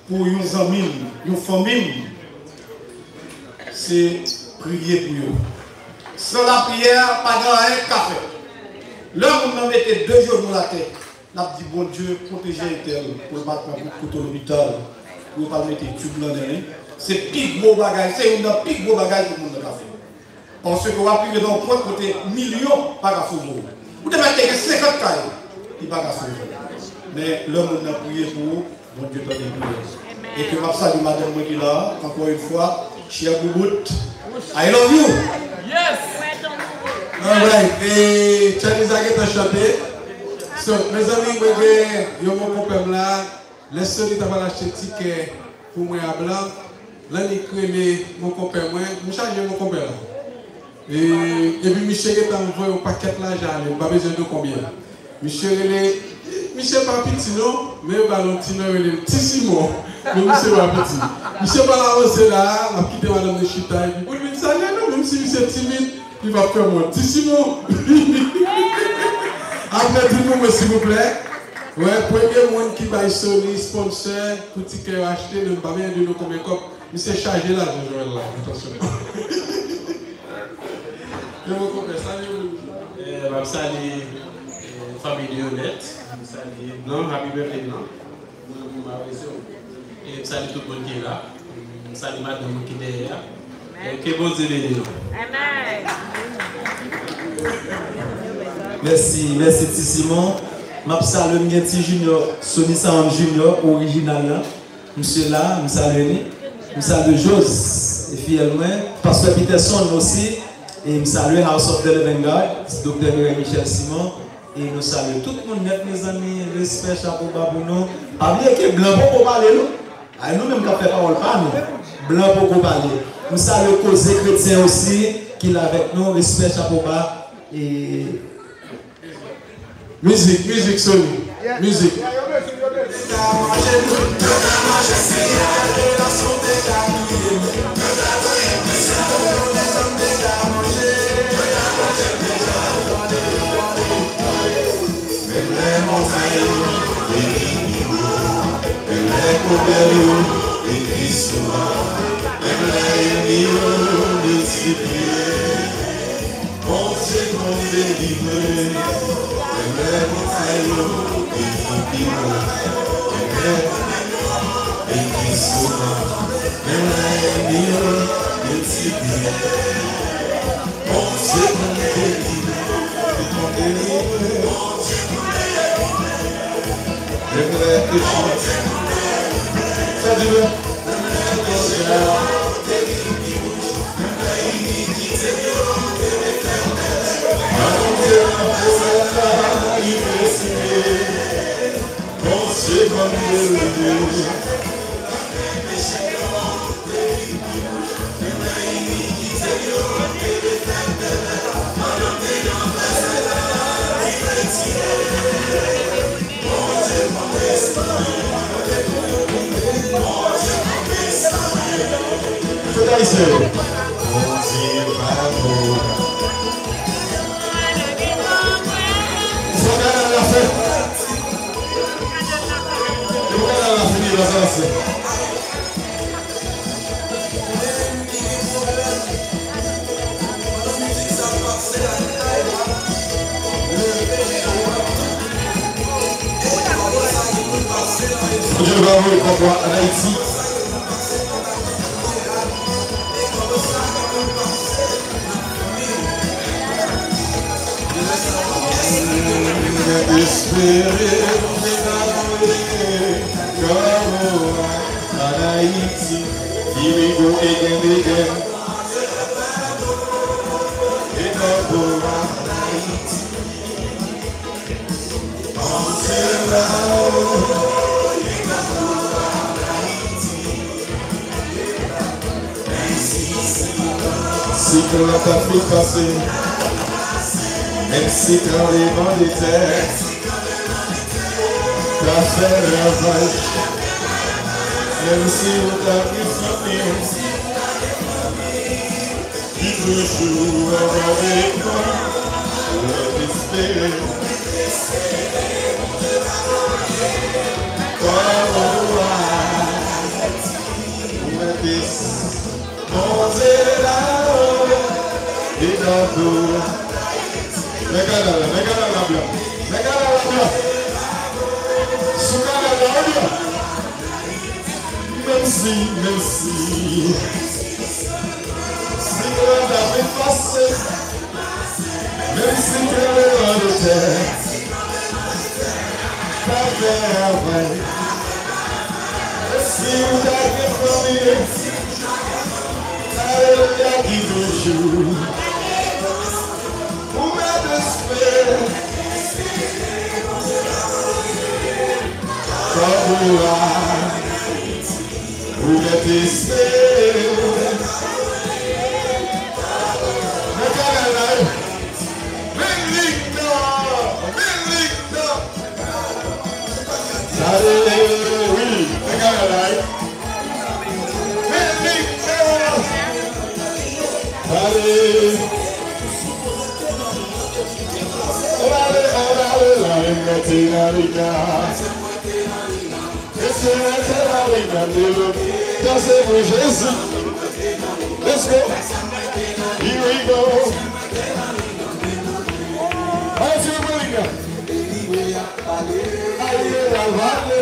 pou yon zanmi m, yon fanmi m, se priye pou yo. San lapriyè, pa gen anyen k ka fèt. Lè moun nan mete de jenou l atè, n ap di, "Bondye, pwoteje entèl pou l pa pran kout kouto lopital, pou yo pa mete tib nan nen li." Se pi gwo bagay, se youn nan pi gwo bagay ke moun nan ka fè. Paske w ap rive nan yon pwen kote milyon pa ka sove w. Ou te mèt te gen senkant kay, li pa ka sove w. Men lè moun nan priye pou ou, Bondye tande priyè. E ke m ap salye madanm mwen ki la a, ankò yon fwa, chè boubout, I love you! Yes! Alright, e Chinese la gentan chante. So, mezanmi, mwen gen yon bon konpè m la. Lè Sony ta pral achte tikè pou mwen a blan, Lannik rele mon konpè mwen, m chaje mon konpè la. E, epi misye gentan voye yon pakèt lajan ale, m pa bezwen di w konbyen. Misye rele, misye pa piti non, men yo ba l yon ti non, yo rele l Ti Simon. Men misye pa piti. Misye pral avanse la, l ap kite madanm li chita, epi pou l vin salye nou, menm si misye timid, li p ap fè m wont. Ti Simon! Apre, di pou mwen, silvouplè. Wè, premye moun ki bay Sony sponsè pou tikè yo achte, men m pa bezwen di nou konbyen kòb. Misye chaje lajan Joel la, atansyon. Yo, mon konpè, salye moun. Eh, m ap salye, eh, fanmi Deonèt. M salye Blan, happy birthday, Blan. Mwen, mwen, m apresye w. E m salye tout moun ki la. M salye madanm mwen ki dèyè a. E ke Bondye beni nou. Amen. Mèsi, mèsi Ti Simon. M ap salye, m gen Ti Junior, Sony Sound Junior, orijinal la. Misye la, m salye li. M salye Jos, e fiyèl mwen, Pastè Peterson osi, e m salye House of the Living God, Doktè Mireille Michel Simon, e nou salye tout moun nèt, mezanmi, respè, chapo ba pou nou. Pa bliye ke Blan poko pale, non. Ay, nou menm k ap fè pawòl pa nou. Blan poko pale. M salye Koze Kretyen osi, ki la avèk nou, respè, chapo ba, e Mizik, mizik, Sony. Mizik. Delivre, men lè nou fè yo, epi pi wo, men lè nou fè yo, epi souvan, men lè ènmi yo, yo ti byen. Bondye pou delivre, li pou delivre. Menm lè ke chans. Sa di byen. Bondye konn delivre. Fèt ayisyen yo. Bondye pa bon. Fò kanal la fèt. Depi kanal la fini, l ap avanse. Bondye va voye kòb la ann Ayiti. Mwen espere Bondye va voye kòb la ann Ayiti. Here we go again, again. Siklòn la ta fin pase, menm si tranblemanntè ta fè ravaj, menm si ou ta gen fanmi w, ki toujou avèk mwen, ou mèt espere. Kòm ou a, ou mèt es-, Bondye la, e nan do. Men kanal la, men kanal la blan. Men kanal la blan. Sou kanal la, ou blan. Menm si, menm si siklòn ta fin pase, menm si tranblemanntè ta fè ravaj, si ou ta gen fanmi, alelouya, ki toujou ou mèt espere. Kòm ou a, ou mèt espere. Men kanal la, wi. Men lig nan, men lig nan. Gade, wi, men kanal la, wi. Men lig nan. Gade. Ann ale, ann ale, la, men mete nan lig nan. Danse pou Jezi. Let's go. Here we go. Ayo, ti moun nan. Ayo, la vale.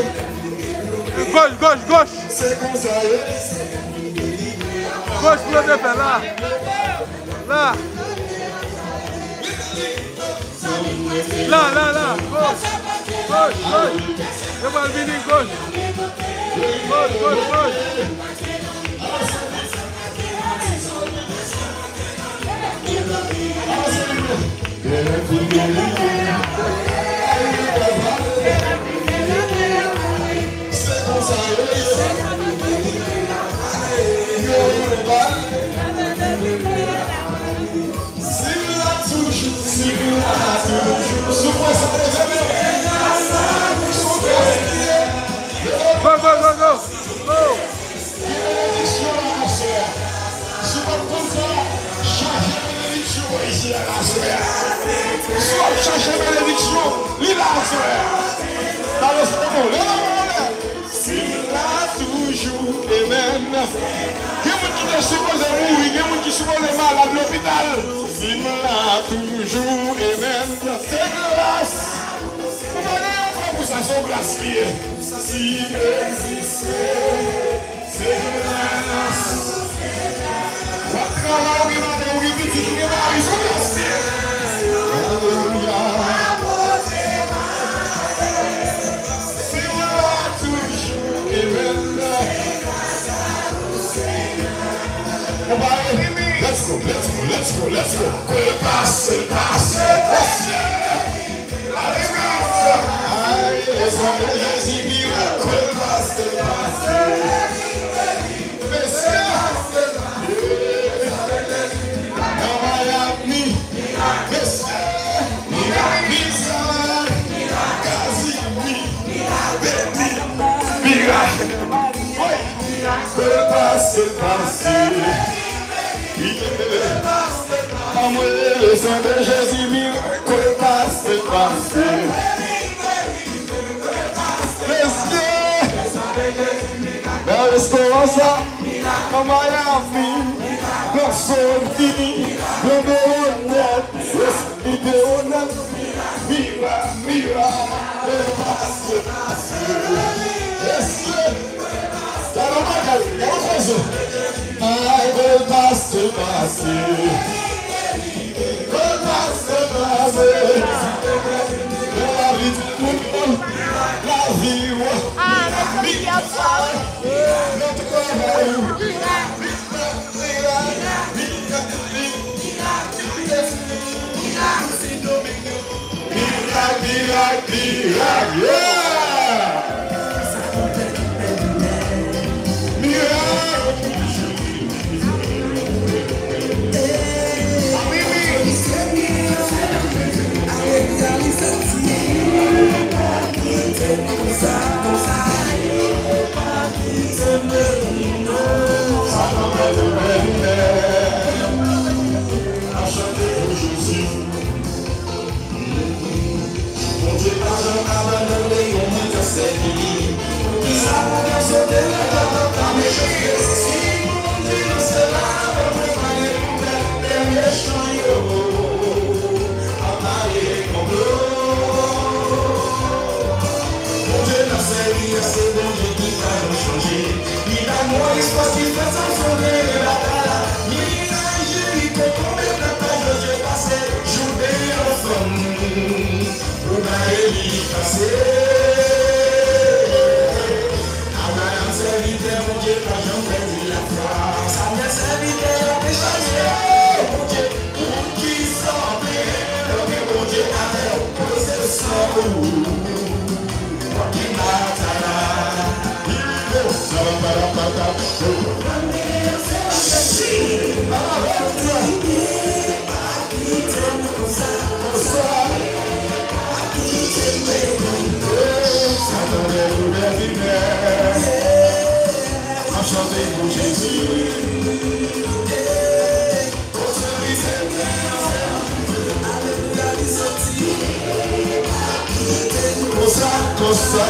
Goch, goch, goch. Se konsa yo. Goch pou yo te fè la. La. La, la, la. Goch. Goch, goch. Yo pral vini, goch. Goch, goch, goch. Si m la toujou, si m la toujou. Sou pwen sa, mezanmi. Go, go, go, go. Go. Gen benediksyon la aswè a. Si w pa t konn sa, chache benediksyon bò isi a la aswè a. Si w ap chache benediksyon, li la aswè a. Pale sa non, leve men w anlè. Si m la toujou, amen. Gen moun ki te sipoze mouri, gen moun ki sipoze malad lopital. Si m la toujou, Gras li ye. Si egziste, se gras. W ap travay, ou gen madanm, ou gen pitit, ou gen mari, se gras li ye. Alelouya. Se la toujou, amen. Let's go, let's go, let's go, let's go. Ke le passé, passé, passé. Ay, le sang de Jésus, mirak, ke le passé, passé. Mesye. Nan Miami. Mesye. Mirak, mirak. Mirak, mirak. Mirak. Wi. Ke le passé, passé. Anmwey, le sang de Jésus, mirak, ke le passé, passé. Mesye, nan restoran sa, nan Miami, nan Sony, nan Leonèt, Leonèt, Mira, Mira, le passé, passé. Mesye, gade yon bagay, gade yon koze. Ay, ke le passé, passé. Ke le passé, passé. Nan lavi tout moun, lavi w. Nan travay ou. Mirak, mirak, mirak, yeah! Mirak! Bondye pa janm abandone yon moun k ap sèvi li. Poukisa pou w sote nan tèt ou, pa mechanste? Si Bondye nan syèl la, pa prepare pou pèp, pèp mechan yo ap mare konplo. Bondye n ap sèvi a, se Bondye ki pa janm chanje. Li ba Moyiz fòs, li fè Samson vire batay la. Li rayi Jeriko tonbe, pèp la Jozye pase, Joude an fanm. Ou ba Eli pase. Abraram sèvitè Bondye pa janm pèdi lafwa. Samyèl sèvitè an te chanje. Bondye, poukisa w ap plenyen lè w gen Bondye avè w? Poze san ou. W ap gen batay la. Here we go. Sa va pa la pa ta. Konsa, konsa.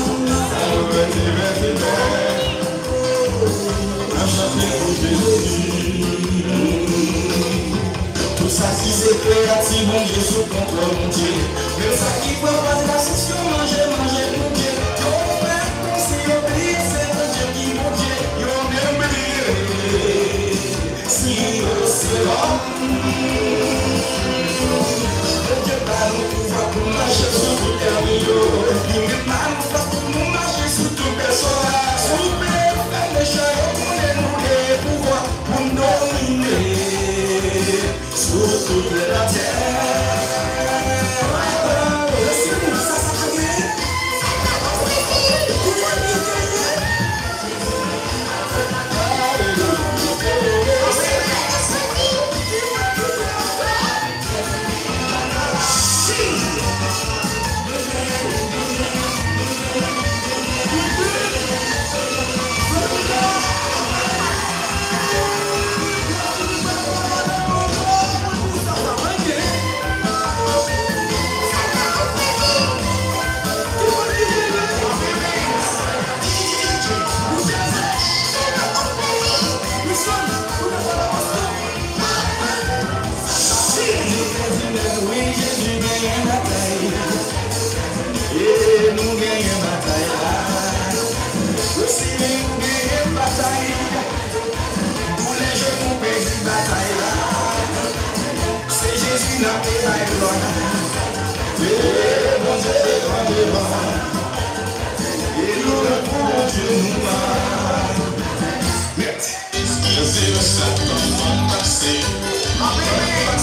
N ap chante pou Jezi. Tout sa ki sekrè a ti Bondye sou kontwòl Bondye. Menm sa ki pran plas nan sesyon manje, manje Bondye. Yo fè kòmsi yo bliye se Bondye ki Bondye. Yo menm bliye si yo se lòm. Bondye ba nou pouvwa pou n mache sou tout ènmi yo. Li menm ba nou fòs pou nou mache sou tout bèt sòl la. Souple, fè mechan yo konnen nou genyen pouvwa pou n domine sou tout latè.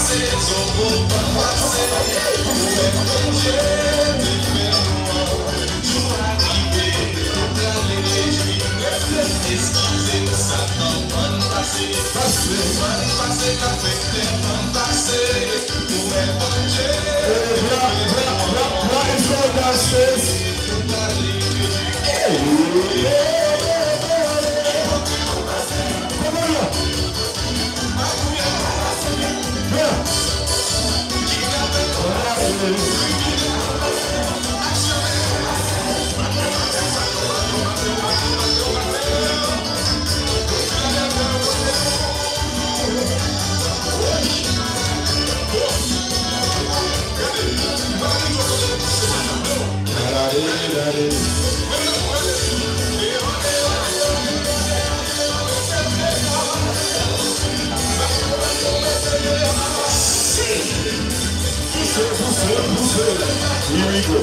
Hey, clap, clap, clap, clap if you dance this. Hey, hey, hey, hey, hey. Come on, yeah. Pouse, pouse, pouse. Here we go.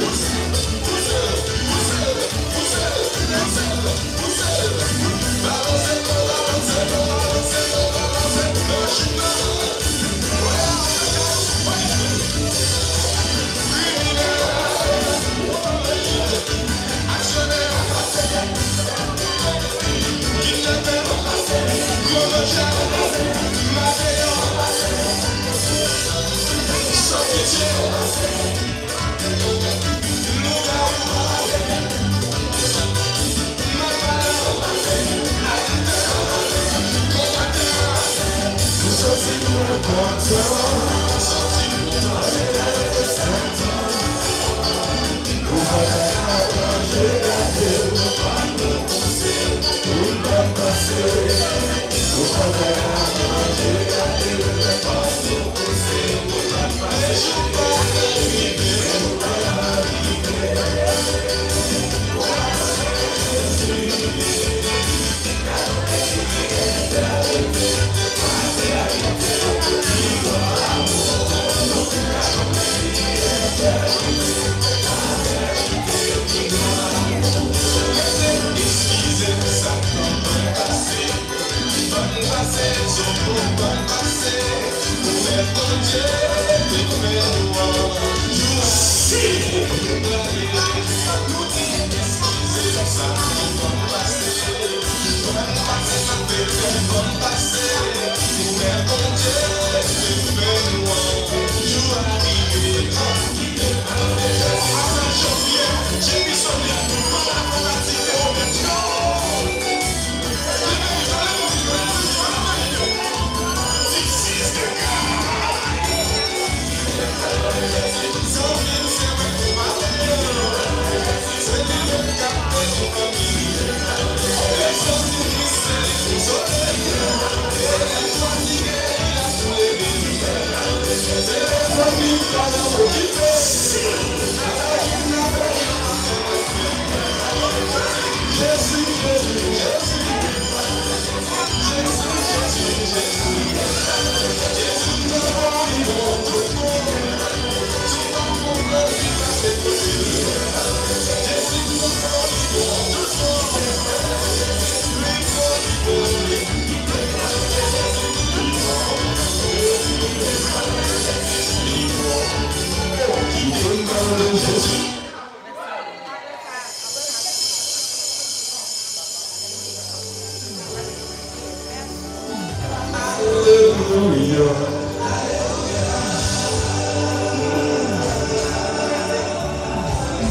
Alelouya.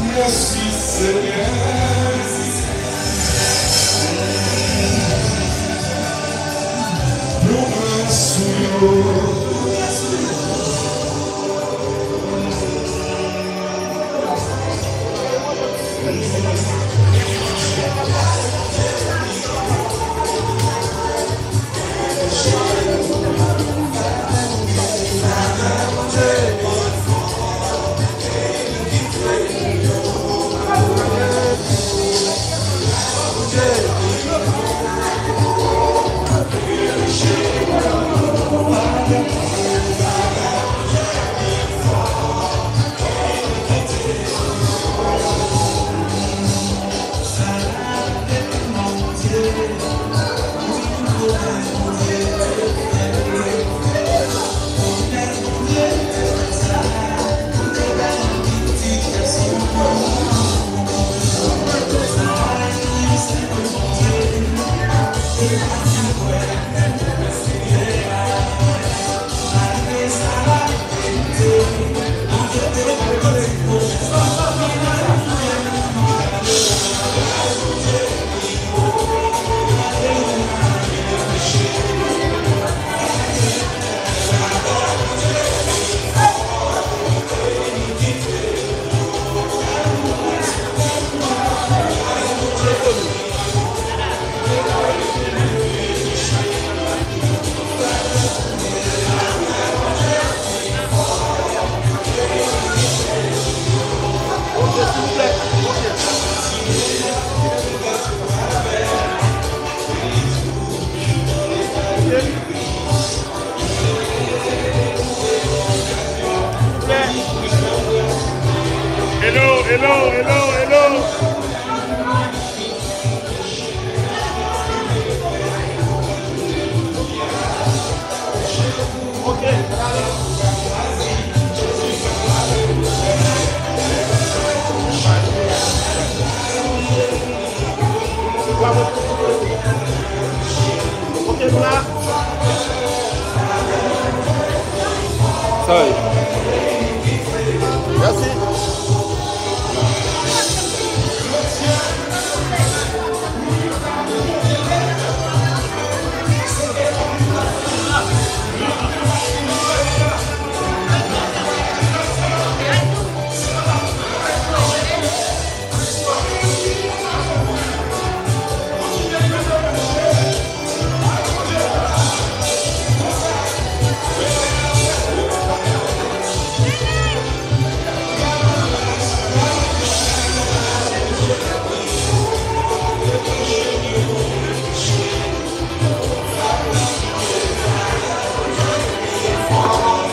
Mèsi, Senyè. Pou gras ou yo. Hello, hello, hello. Ok. Ok, nou la. Sa ye. Mèsi.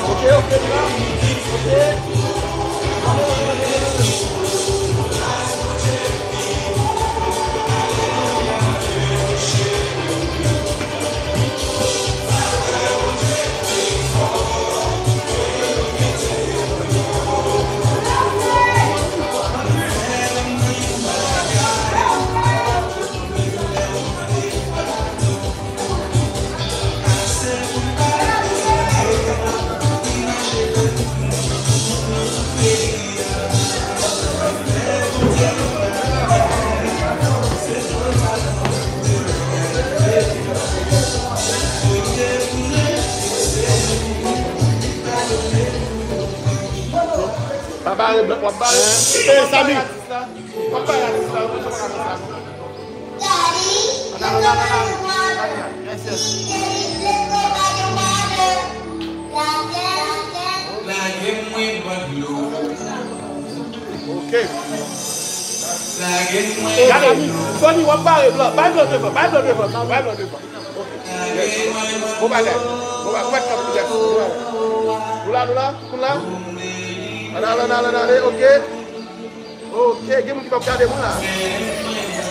Ok, ok, ok. Pa bare blan, w ap bare. Hey, Samy. W ap bare atis la, w ap bare atis la. Ann ale, ann ale, ann ale. Yes, yes. Ok. Gade, Sony, w ap bare blan. Bay blan devan, bay blan devan, bay blan devan. Ok. Yes. Bon bagay. Bon bagay. Ou mèt kanpe, yes. Bon bagay. Nou la, nou la, nou la. Ann ale, ann ale, ann ale. Ok. Ok, gen moun ki p ap gade mwen la.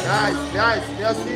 Nice, nice, mèsi.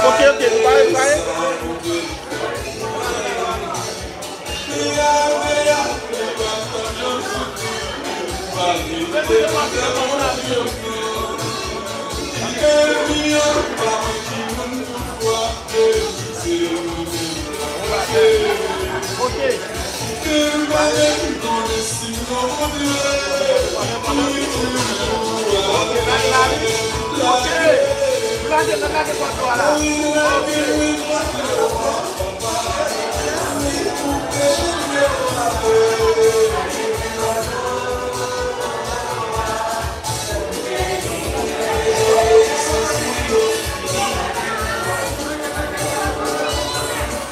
Ok, ok, nou pare, pare. Ok. Ok, lage, lage, lage kontra la. Ok.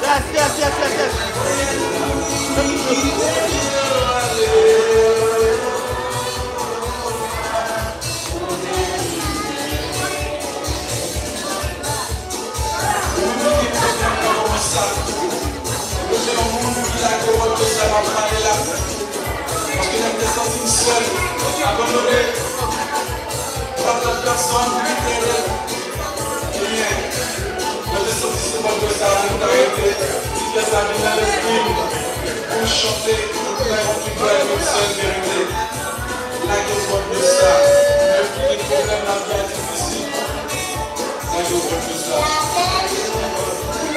Yes, yes, yes, yes, yes. Paske lè m te santi m sèl, abandone, pa t ap pèsonn ki te rele. Ebyen, mwen te santi se bò dlo sa a pou m ta rete, ti kè sa vin nan lespri m, pou m chante, pou m bay yon ti vwal, yon sèl verite. Lage bò dlo sa, menm ki gen pwoblèm lavi a difisil, lage bò dlo sa.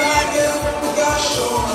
Lage pou gason.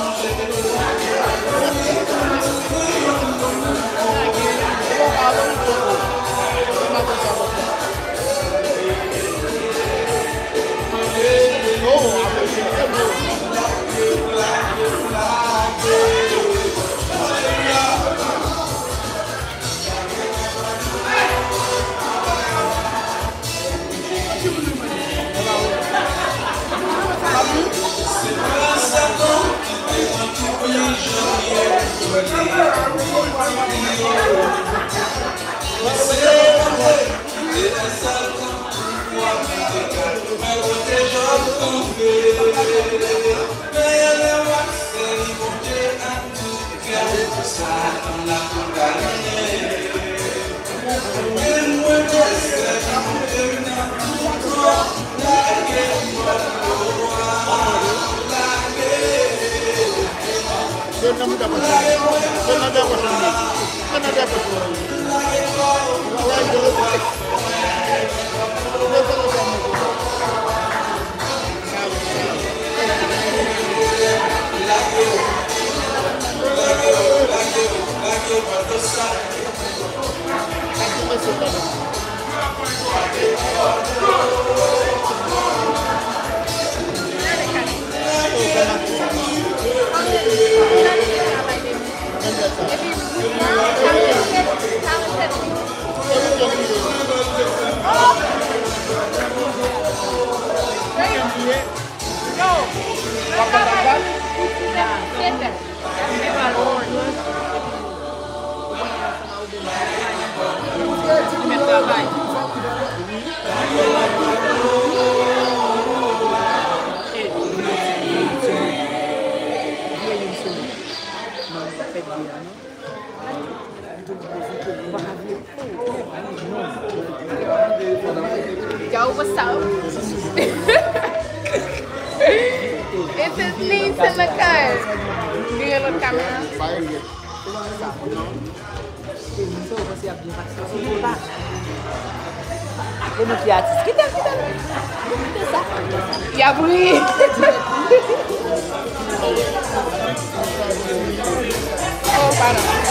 Yo, what's up? This is Nate in the car. Gen lòt kamera. E nou ki atis. Kite l, kite l. Kite sa. Y ap ri. Oh, padon.